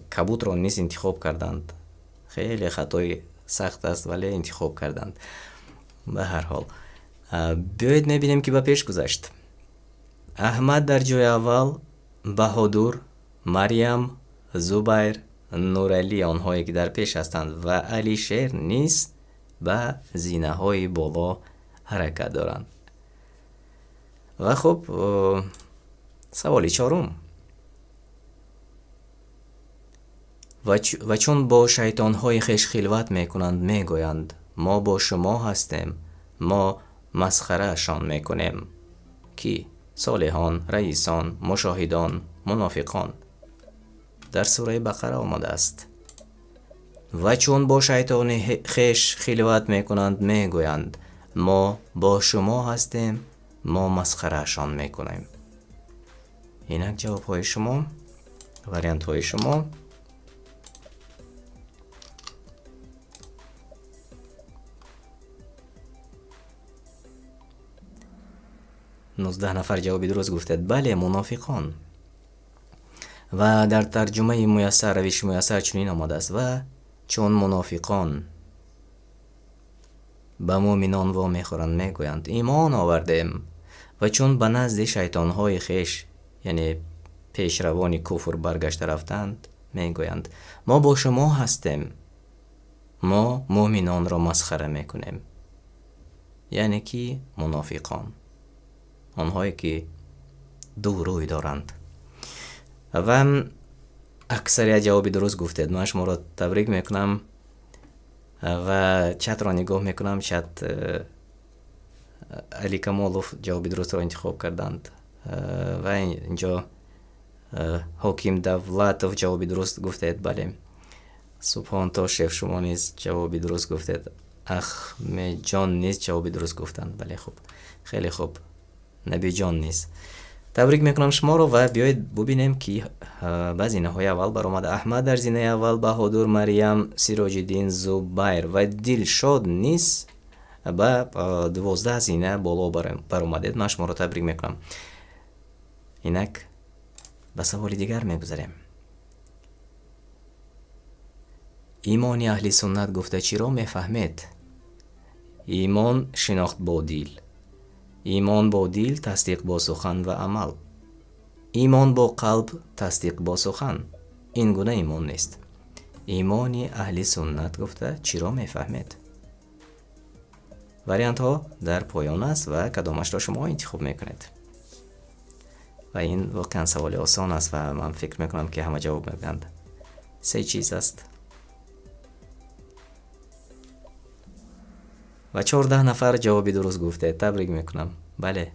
кабутро низ интихоб карданд. Хеле хатои сахт аст, вале интихоб карданд. Ба ҳар ҳол, биёед мебинем, ки ба пеш гузашт. Аҳмад дар ҷои аввал, Баҳодур, Марьям, Зубайр, Нуралӣ, онҳое ки дар пеш ҳастанд, ва Алишер низ ба зинаҳои боло ҳаракат доранд. Ва хуб, саволи чорум. Ва чун бо шайтонҳои хеш хилват мекунанд, мегӯянд: мо бо шумо ҳастем, мо масхараашон мекунем. Ки? Солиҳон, раисон, мушоҳидон, мунофиқон. Дар сураи Бақара омадааст. Ва чун бо шайтони хеш хилват мекунанд, мегӯянд: мо бо шумо ҳастем, мо масхараашон мекунем. Инак ҷавобҳои шумо, вариантҳои шумо. 19 нафар ҷавоби дуруст гуфтед. Бале, мунофиқон. Ва дар тарҷумаи муяссар, равиши муяссар чунин омадааст: ва чун мунофиқон Ба муъминон вомехӯранд, мегӯянд: имон овардем. Ва чун ба назди шайтонҳои хеш, яъне пешравони куфр, баргашта рафтанд, мегӯянд: мо бо шумо ҳастем, мо муъминонро масхара мекунем. Яъне ки мунофиқон, онҳое ки ду рӯй доранд. Ва аксарият ҷавоби дуруст гуфтед. Ман шуморо табрик мекунам ва чатро нигоҳ мекунам. Чат Али Камолов ҷавоби дурустро интихоб карданд ва инҷо Ҳоким Давлатов ҷавоби дуруст гуфтед. Бале, Субҳон Тошев, шумо низ ҷавоби дуруст гуфтед. Ахмедҷон низ ҷавоби дуруст гуфтанд. Бале, хуб, хеле хуб. Набиҷон низ. Табрик мекунам шуморо ва биёед бубинем, ки ба зинаҳои аввал баромад. Аҳмад дар зинаи аввал, Баҳодур, Марьям, Сироҷиддин, Зубайр ва Дилшод низ ба 12 зина боло баромадед. Ман шуморо табрик мекунам. Инак ба саволи дигар мегузарем. Имони аҳли суннат гуфта чиро мефаҳмед? Имон шинохт бо дил, имон бо дил тасдиқ бо сухан ва амал, имон бо қалб тасдиқ бо сухан. Ин гуна имон нест. Имони аҳли суннат гуфта чиро мефаҳмед? Вариантҳо дар поён аст ва кадомашро шумо интихоб мекунед? Ва ин воқеан саволи осон аст ва ман фикр мекунам, ки ҳама ҷавоб мегӯянд. Се чиз аст. Ва 14 нафар ҷавоби дуруст гуфтед. Табрик мекунам. Бале,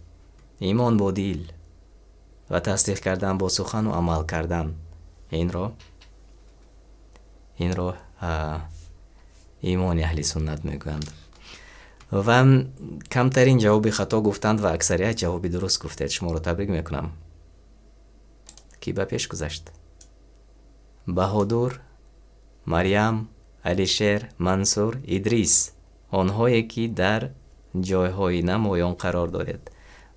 имон бо дил ва тасдиқ кардан бо сухану амал кардан. Инро имони аҳли суннат мегӯянд. Ва камтарин ҷавоби хато гуфтанд ва аксарият ҷавоби дуруст гуфтед. Шуморо табрик мекунам. Ки ба пеш гузашт? Баҳодур, Марьям, Алишер, Мансур, Идрис. Онҳое ки дар ҷойҳои намоён қарор доред.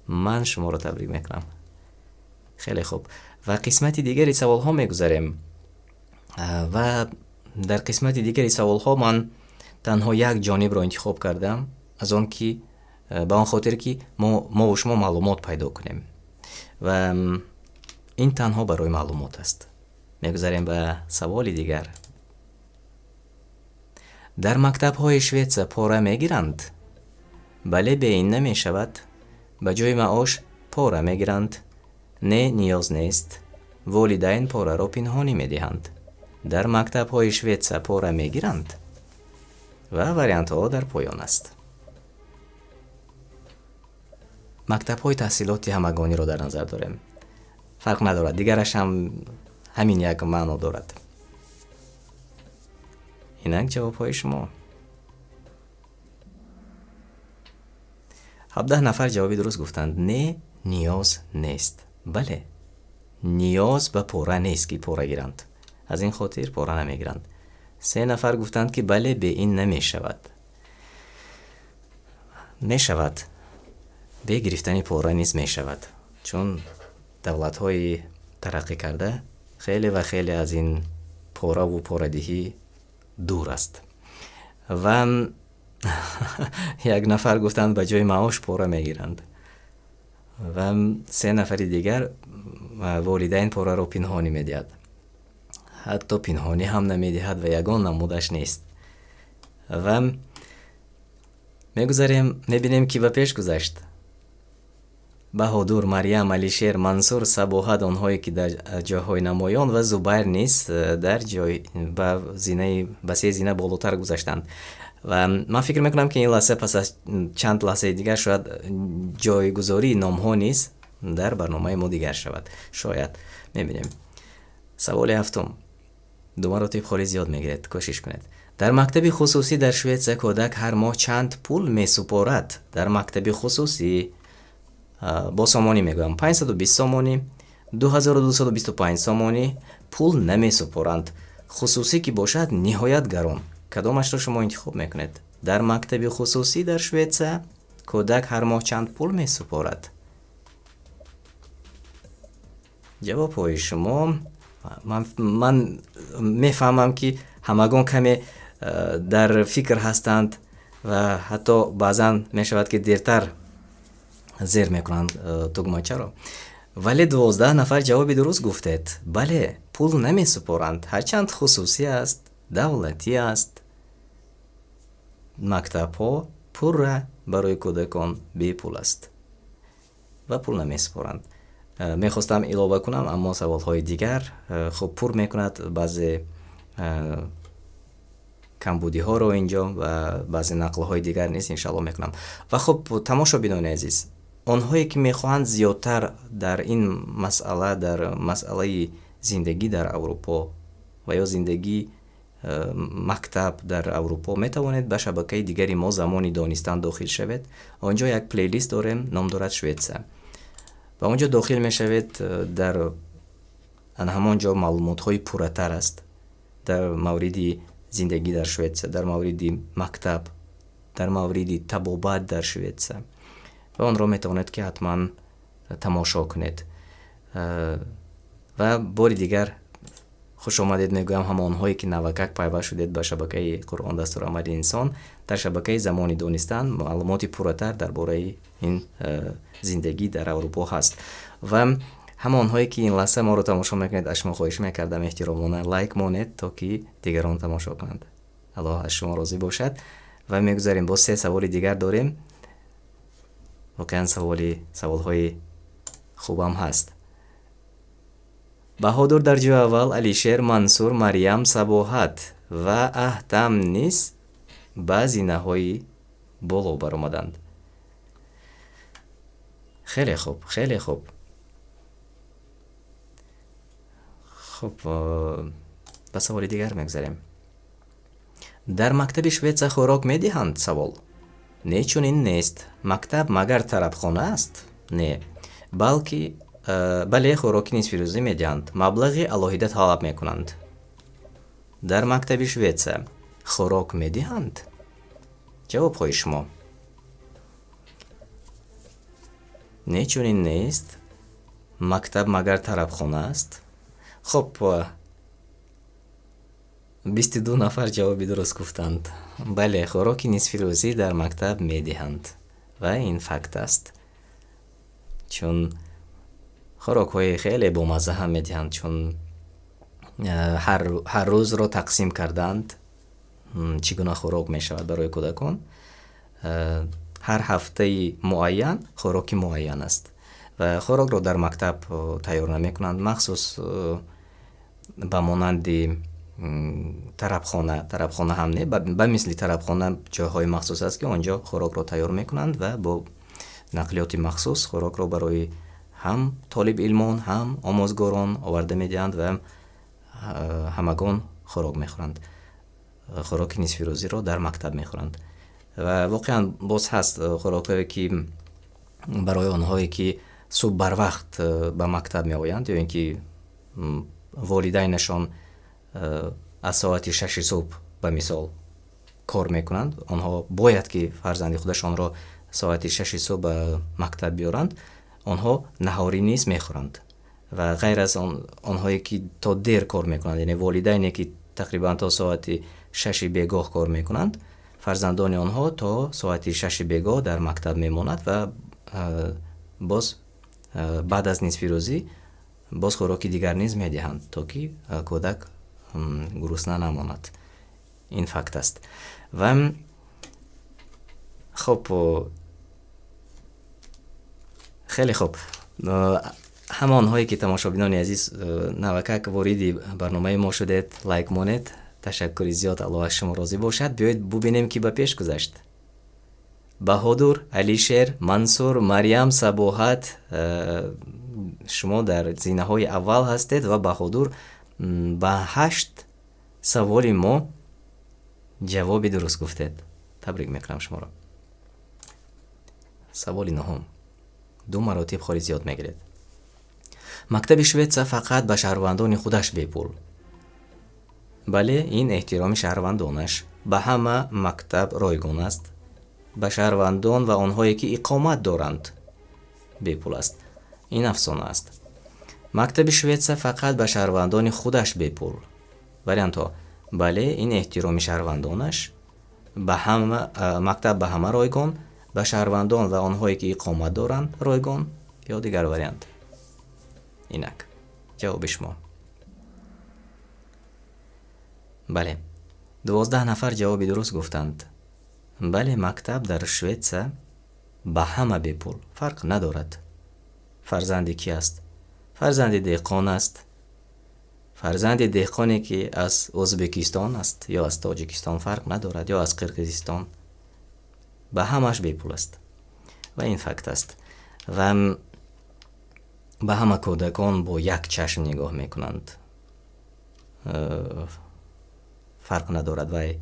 Ман шуморо табрик мекунам. Хеле хуб. Ва қисмати дигари саволҳо мегузарем. Ва дар қисмати дигари саволҳо ман танҳо як ҷонибро интихоб кардам, аз он ки ба он хотир ки мо шумо маълумот пайдо кунем. Ва ин танҳо барои маълумот аст. Мегузарем ба саволи дигар. Дар мактабҳои Шветсия пора мегиранд? Бале, бе ин намешавад. Ба ҷои маош пора мегиранд. Не, ниёз нест. Волидайн пораро пинҳонӣ медиҳанд. Дар мактабҳои Шветсия пора мегиранд? Ва вариантҳо дар поён аст. Мактабҳои таҳсилоти ҳамагониро дар назар дорем. Фарқ надорад, дигараш ҳам ҳамин як маъно дорад. Инак ҷавобҳои шумо. 17 нафар ҷавоби дуруст гуфтанд. Не, ниёз нест. Бале, ниёз ба пора нест ки пора гиранд. Аз ин хотир пора намегиранд. 3 нафар гуфтанд ки бале, бе ин намешавад. Мешавад. Бе гирифтани пора низ мешавад. Чун давлатҳои тараққӣ карда хеле ва хеле аз ин пораву порадиҳӣ дур аст. Ва як нафар гуфтанд ба ҷои маош пора мегиранд. Ва 3 нафари дигар волидайн пораро пинҳонӣ медиҳад. Ҳатто пинҳонӣ ҳам намедиҳад ва ягон намудаш нест. Ва мегузарем, мебинем ки ба пеш гузашт. Баҳодур, Марьям, Алишер, Мансур, Сабоҳат, онҳое ки дар ҷойҳои намоён ва Зубайр низ дар ҷой ба зинаи ба се зина болотар гузаштанд. Ва ман фикр мекунам, ки ин лаҳза пас аз чанд лаҳзаи дигар шояд ҷойгузории номҳо низ дар барномаи мо дигар шавад. Шояд мебинем. Саволи ҳафтум. Ду маротиб холи зиёд мегиред, кӯшиш кунед. Дар мактаби хусусӣ дар Шветсия кӯдак ҳар моҳ чанд пул месупорад? Дар мактаби хусусӣ бо сомонӣ мегӯям, 520 сомонӣ, 2225 сомонӣ пул намесупоранд. Хусусӣ ки бошад ниҳоят гарон. Кадомашро шумо интихоб мекунед? Дар мактаби хусусӣ дар Шветсия кӯдак ҳар моҳ чанд пул месупорад? Ҷавобҳои шумо ман мефаҳмам, ки ҳамагон каме дар фикр ҳастанд. Ва ҳатто баъзан мешавад, ки дертар зер мекунанд тугмачаро, вале 12 нафар ҷавоби дуруст гуфтед. Бале, пул намесупоранд, ҳарчанд хусусӣ аст, давлатӣ аст, мактабҳо пурра барои кӯдакон бепул аст ва пул намесупоранд. Мехостам илова кунам, аммо саволҳои дигар хуб пур мекунад баъзе камбудиҳоро инҷо ва баъзе нақлҳои дигар низ иншаалло мекунам. Ва хуб, тамошобинони азиз, онҳое ки мехоҳанд зиёдтар дар ин масъала, дар масъалаи зиндагӣ дар Аврупо ва ё зиндагӣ, мактаб дар Аврупо, метавонед ба шабакаи дигари мо, «Замони донистан», дохил шавед. Он ҷо як плейлист дорем, ном дорад «Шветсия». Ба он ҷо дохил мешавед, дар ҳамон ҷо маълумотҳои пурратар аст дар мавриди зиндагӣ дар Шветсия, дар мавриди мактаб, дар мавриди табобат дар Шветсия, ва онро метавонед ки ҳатман тамошо кунед. Ва бори дигар хушомадед мегӯям ҳамонҳое ки навакак пайваст шудед ба шабакаи «Қуръон дастурамали инсон». Дар шабакаи «Замони донистан» маълумоти пурратар дар бораи ин зиндагӣ дар Аврупо ҳаст. Ва ҳамонҳое ки ин лаҳза моро тамошо мекунед, аз шумо хоҳиш мекардам, эҳтиромона лайк монед, то ки дигарон тамошо кунанд. Аллоҳ аз шумо розӣ бошад. Ва мегузарем, боз се саволи дигар дорем. Воқеан саволҳои хубам ҳаст. Баҳодур дар ҷои аввал, Алишер, Мансур, Марьям, Сабоҳат ва Аҳтам низ ба зинаҳои боло баромаданд. Хеле хуб, хеле хуб. Хуб, ба саволи дигар мегузарем. Дар мактаби Шветсия хӯрок медиҳанд? Савол. Не, чунин нест. Мактаб магар тарабхона аст? Не, балки бале, хӯроки нисфирӯзӣ медиҳанд, маблағи алоҳида талаб мекунанд. Дар мактаби Шветсия хӯрок медиҳанд? Ҷавобҳои шумо. Не, чунин нест. Мактаб магар тарабхона аст? Хуб, 22 нафар ҷавоби дуруст гуфтанд. Бале, хӯроки нисфирӯзӣ дар мактаб медиҳанд ва ин факт аст, чун хӯрокҳои хеле бомазза ҳам медиҳанд, чун ҳар рӯзро тақсим кардаанд, чӣ гуна хӯрок мешавад барои кӯдакон. Ҳар ҳафтаи муайян хӯроки муайян аст ва хӯрокро дар мактаб тайёр намекунанд махсус, ба монанди тарабхона. Тарабхона ҳам не, ба мисли тарабхона ҷойҳои махсус аст, ки он ҷо хӯрокро тайёр мекунанд ва бо нақлиёти махсус хӯрокро барои ҳам толибилмон, ҳам омӯзгорон оварда медиҳанд ва ҳамагон хӯрок мехӯранд. Хӯроки нисфирӯзиро дар мактаб мехӯранд. Ва воқеан боз ҳаст хӯрокҳое, ки барои онҳое ки субҳ барвақт ба мактаб меоянд ё ин ки волидайнашон аз соати 6-и субҳ, ба мисол, кор мекунанд, онҳо бояд ки фарзанди худашонро соати 6-и субҳ ба мактаб биёранд, онҳо наҳорӣ низ мехӯранд. Ва ғайр аз он, онҳое ки то дер кор мекунанд, яъне волидайне ки тақрибан то соати 6-и бегоҳ кор мекунанд, фарзандони онҳо то соати 6-и бегоҳ дар мактаб мемонад ва боз баъд аз нисфирӯзӣ боз хӯроки дигар низ медиҳанд, то ки кӯдак гурусна намонад. Ин факт аст. Ва хуб, хеле хуб, ҳама онҳое ки, тамошобинони азиз, навакак вориди барномаи мо шудед, лайк монед. Ташаккури зиёд, Аллоҳ аз шумо розӣ бошад. Биёед бубинем, ки ба пеш гузашт. Баҳодур, Алишер, Мансур, Марьям, Сабоҳат, шумо дар зинаҳои аввал ҳастед ва Баҳодур ба ҳашт саволи мо ҷавоби дуруст гуфтед. Табрик мекунам шуморо. Саволи нуҳум, ду маротиб холи зиёд мегиред. Мактаби Шветсия фақат ба шаҳрвандони худаш бепул. Бале, ин эҳтироми шаҳрвандонаш. Ба ҳама мактаб ройгон аст. Ба шаҳрвандон ва онҳое ки иқомат доранд бепул аст. Ин афсона аст. Мактаби Шветсия фақат ба шаҳрвандони худаш бепул. Вариантҳо: бале, ин эҳтироми шаҳрвандонаш. Ба ҳама мактаб ба ҳама ройгон, ба шаҳрвандон ва онҳое ки иқомат доранд ройгон ё дигар вариант. Инак ҷавоби шумо. Бале, 12 нафар ҷавоби дуруст гуфтанд. Бале, мактаб дар Шветсия ба ҳама бепул, фарқ надорад. Фарзанди ки аст? Фарзанди деҳқон аст. Фарзанди деҳқоне ки аз Ӯзбекистон аст ё аз Тоҷикистон фарқ надорад, ё аз Қирғизистон, ба ҳамаш бепул аст. Ва ин факт аст. Ва ба ҳама кӯдакон бо як чашм нигоҳ мекунанд. Фарқ надорад вай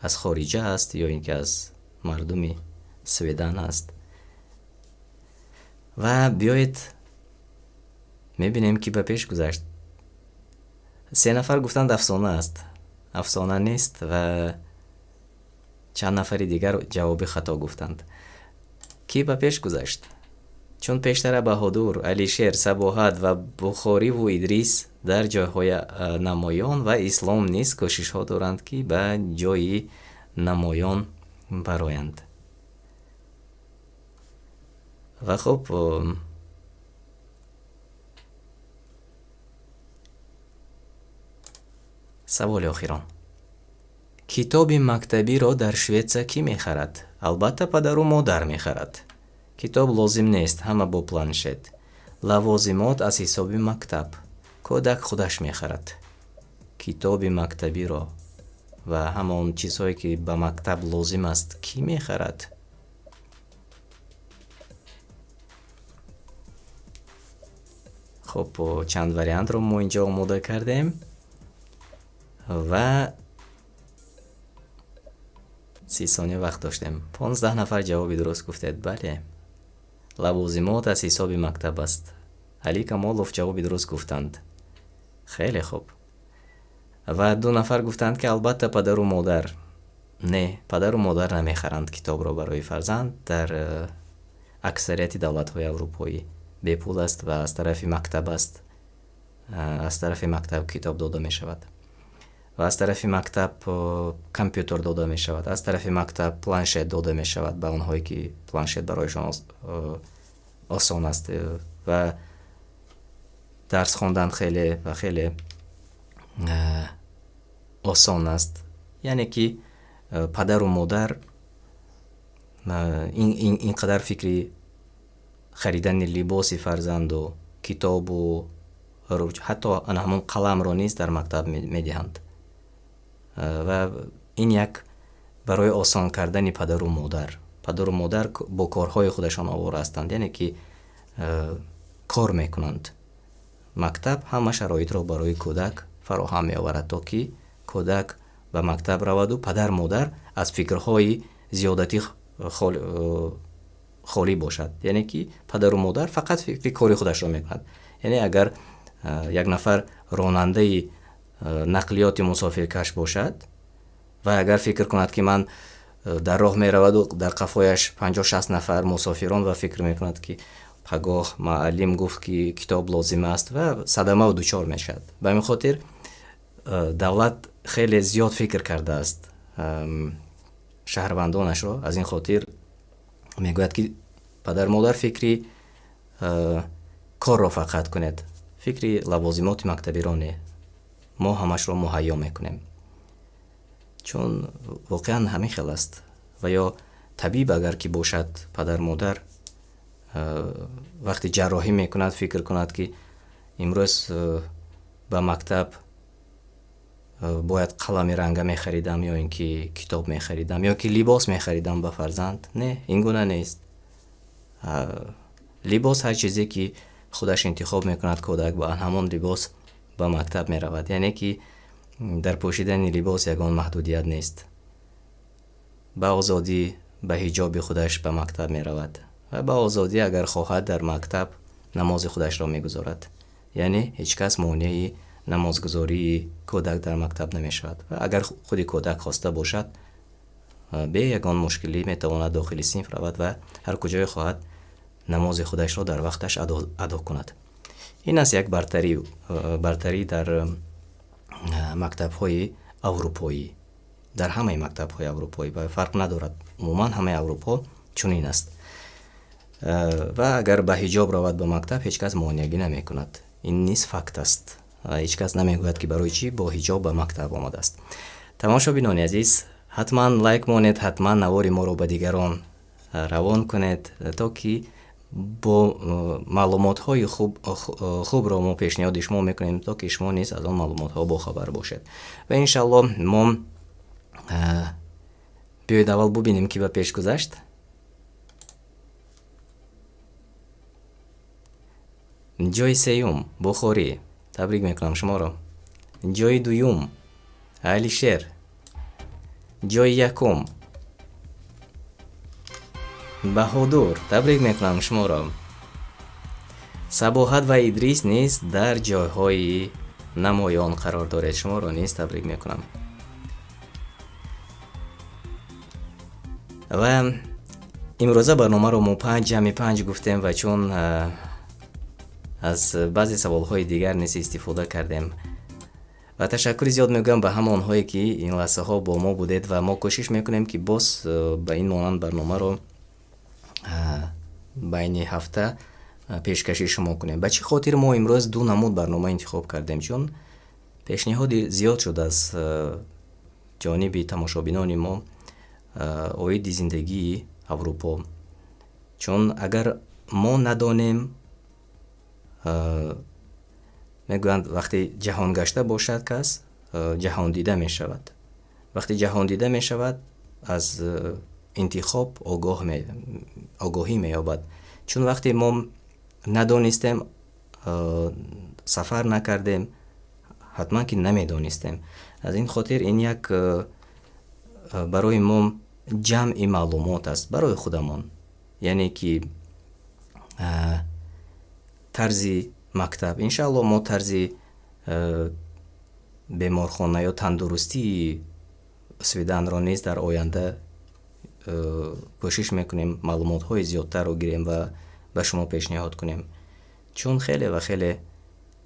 аз хориҷа аст ё ин ки аз мардуми Сведан аст. Ва биёед мебинем ки ба пеш гузашт. 3 нафар гуфтанд афсона аст. Афсона нест ва чанд нафари дигар ҷавоби хато гуфтанд. Ки ба пеш гузашт? Чун пештара Баҳодур, Алишер, Сабоҳат ва Бухориву Идрис дар ҷойҳои намоён ва Ислом низ кӯшишҳо доранд, ки ба ҷойи намоён бароянд. Ва хуб, саволи охирон. Китоби мактабиро дар Шветсия кӣ мехарад? Албатта, падару модар мехарад. Китоб лозим нест, ҳама бо планшет. Лавозимот аз ҳисоби мактаб. Кӯдак худаш мехарад. Китоби мактабиро ва ҳама он чизҳое ки ба мактаб лозим аст, кӣ мехарад? Хуб, чанд вариантро мо инҷо омода кардем ва 30 сония вақт доштем. 15 нафар ҷавоби дуруст гуфтед. Бале, лавозимот аз ҳисоби мактаб аст. Али Камолов ҷавоби дуруст гуфтанд. Хеле хуб. Ва 2 нафар гуфтанд ки албатта падару модар. Не, падару модар намехаранд китобро барои фарзанд. Дар аксарияти давлатҳои аврупоӣ бепул аст ва аз тарафи мактаб аст. Аз тарафи мактаб китоб дода мешавад. Ва аз тарафи мактаб компютер дода мешавад, аз тарафи мактаб планшет дода мешавад ба онҳое ки планшет барояшон осон аст ва дарс хондан хеле ва хеле осон аст. Яъне ки падару модар ин қадар фикри харидани либоси фарзанду китобу ҳатто ана ҳамон қаламро низ дар мактаб медиҳанд. Ва ин як барои осон кардани падару модар. Падару модар бо корҳои худашон овора ҳастанд, яъне ки кор мекунанд. Мактаб ҳама шароитро барои кӯдак фароҳам меоварад, то ки кӯдак ба мактаб раваду падар модар аз фикрҳои зиёдатӣ холӣ бошад. Яъне ки падару модар фақат фикри кори худашро мекунад. Яъне агар як нафар ронандаи нақлиёти мусофиркаш бошад ва агар фикр кунад ки ман дар роҳ мераваду дар қафояш 50-60 нафар мусофирон ва фикр мекунад ки пагоҳ муаллим гуфт ки китоб лозим аст ва садамаву дучор мешавад. Ба ҳамин хотир давлат хеле зиёд фикр кардааст шаҳрвандонашро. Аз ин хотир мегӯяд ки падар модар фикри корро фақат кунед, фикри лавозимоти мактабиро не, мо ҳамашро муҳайё мекунем. Чун воқеан ҳамин хел аст. Ва ё табиб агар ки бошад, падар модар вақти ҷарроҳӣ мекунад, фикр кунад ки имрӯз ба мактаб бояд қалами ранга мехаридам ё ин ки китоб мехаридам ё ки либос мехаридам ба фарзанд. Не, ин гуна нест. Либос ҳар чизе ки худаш интихоб мекунад, кӯдак ба ҳамон либос ба мактаб меравад. Яъне ки дар пӯшидани либос ягон маҳдудият нест. Ба озодӣ ба ҳиҷоби худаш ба мактаб меравад ва ба озодӣ агар хоҳад дар мактаб намози худашро мегузорад. Яъне ҳеҷ кас монеи намозгузории кӯдак дар мактаб намешавад. Ва агар худи кӯдак хоста бошад, бе ягон мушкилӣ метавонад дохили синф равад ва ҳар куҷое хоҳад намози худашро дар вақташ адо кунад. Ин аст як бартарӣ дар мактабҳои аврупоӣ. Дар ҳамаи мактабҳои аврупоӣ ва фарқ надорад, умуман ҳамаи Аврупо чунин аст. Ва агар ба ҳиҷоб равад ба мактаб, ҳеҷ кас монеагӣ намекунад. Ин низ факт аст. Ҳеҷ кас намегӯяд, ки барои чӣ бо ҳиҷоб ба мактаб омадааст. Тамошобинони азиз, ҳатман лайк монед, ҳатман навори моро ба дигарон равон кунед, то ки бо маълумотҳои хубро мо пешниҳоди шумо мекунем, то ки шумо низ аз он маълумотҳо бохабар бошед. Ва иншааллоҳ мо биёед аввал бубинем, ки ба пеш гузашт. Ҷойи сеюм Бухорӣ, табрик мекунам шуморо. Ҷойи дуюм Алишер, ҷойи якум Баҳодур, табрик мекунам шуморо. Сабоҳат ва Идрис низ дар ҷойҳои намоён қарор доред, шуморо низ табрик мекунам. Ва имрӯза барномаро мо 5 + 5 гуфтем ва чун аз баъзе саволҳои дигар низ истифода кардем. Ва ташаккури зиёд мегӯям ба ҳамонҳое, ки ин лаҳзаҳо бо мо будед ва мо кӯшиш мекунем, ки боз ба ин монанд барномаро байни ҳафта пешкаши шумо кунем. Ба чӣ хотир мо имрӯз ду намуд барнома интихоб кардем? Чун пешниҳоди зиёд шуд аз ҷониби тамошобинони мо оиди зиндагии Аврупо. Чун агар мо надонем, мегӯянд, вақте ҷаҳонгашта бошад кас, ҷаҳондида мешавад. Вақте ҷаҳондида мешавад, аз интихоб огоҳӣ меёбад. Чун вақте мо надонистем, сафар накардем, ҳатман ки намедонистем. Аз ин хотир ин як барои мо ҷамъи маълумот аст, барои худамон. Яъне ки тарзи мактаб, иншааллоҳ мо тарзи беморхона ё тандурустии Свиданро низ дар оянда кӯшиш мекунем маълумотҳои зиёдтарро гирем ва ба шумо пешниҳод кунем. Чун хеле ва хеле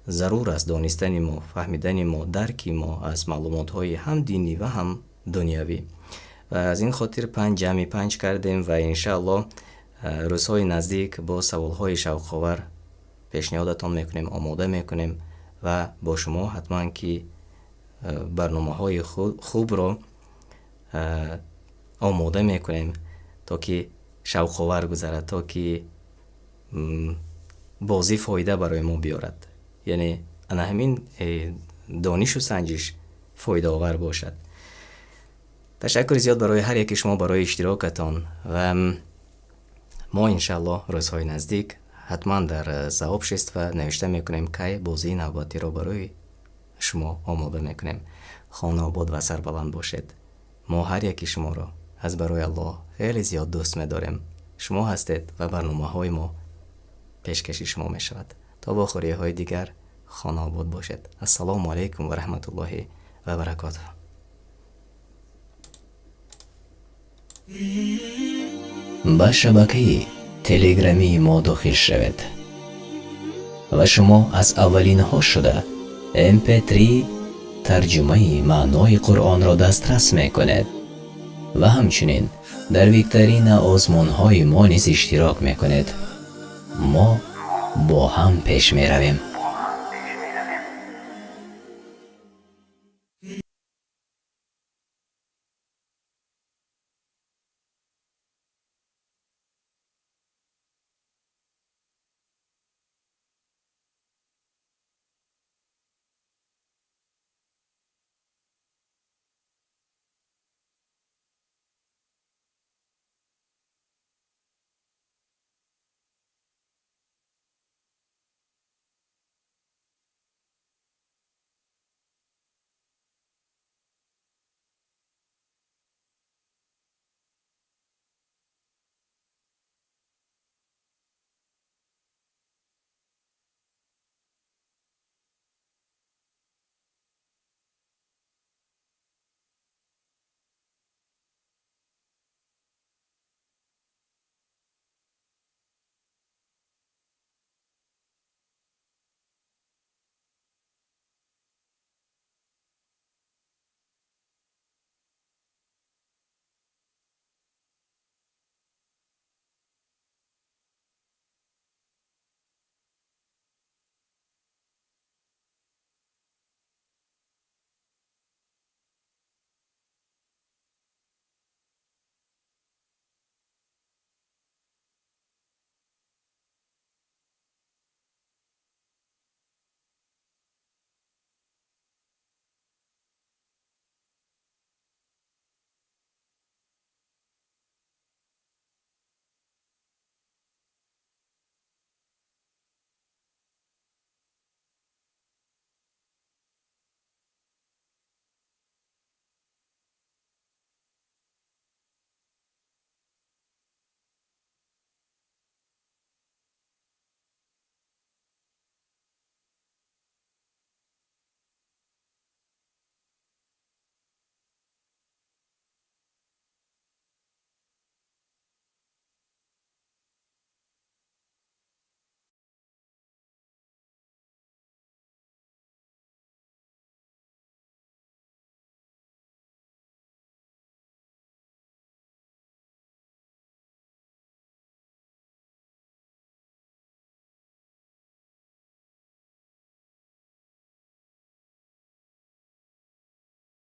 зарур аст донистани мо, фаҳмидани мо, дарки мо аз маълумотҳои ҳам динӣ ва ҳам дунявӣ. Ва аз ин хотир 5 + 5 кардем ва иншааллоҳ рӯзҳои наздик бо саволҳои шавқовар пешниҳодатон мекунем, омода мекунем ва бо шумо ҳатман ки барномаҳои хубро омода мекунем, то ки шавқовар гузарад, то ки бозӣ фоида барои мо биёрад. Яъне ана ҳамин донишу санҷиш фоидаовар бошад. Ташаккури зиёд барои ҳар яки шумо барои иштирокатон ва мо иншааллоҳ рӯзҳои наздик ҳатман дар сообщество навишта мекунем, кай бозии навбатиро барои шумо омода мекунем. Хонаобод ва сарбаланд бошед. Мо ҳар яки шуморо аз барои Аллоҳ хеле зиёд дӯст медорем. Шумо ҳастед ва барномаҳои мо пешкаши шумо мешавад. То вохӯриҳои дигар хонаобод бошед. Ассалому алайкум ва раҳматуллоҳи ва баракотуҳ. Ба шабакаи телеграмии мо дохил шавед ва шумо аз аввалинҳо шуда mp3 тарҷумаи маънои Қуръонро дастрас мекунед ва ҳамчунин дар викторина озмунҳои мо низ иштирок мекунед. Мо бо ҳам пеш меравем.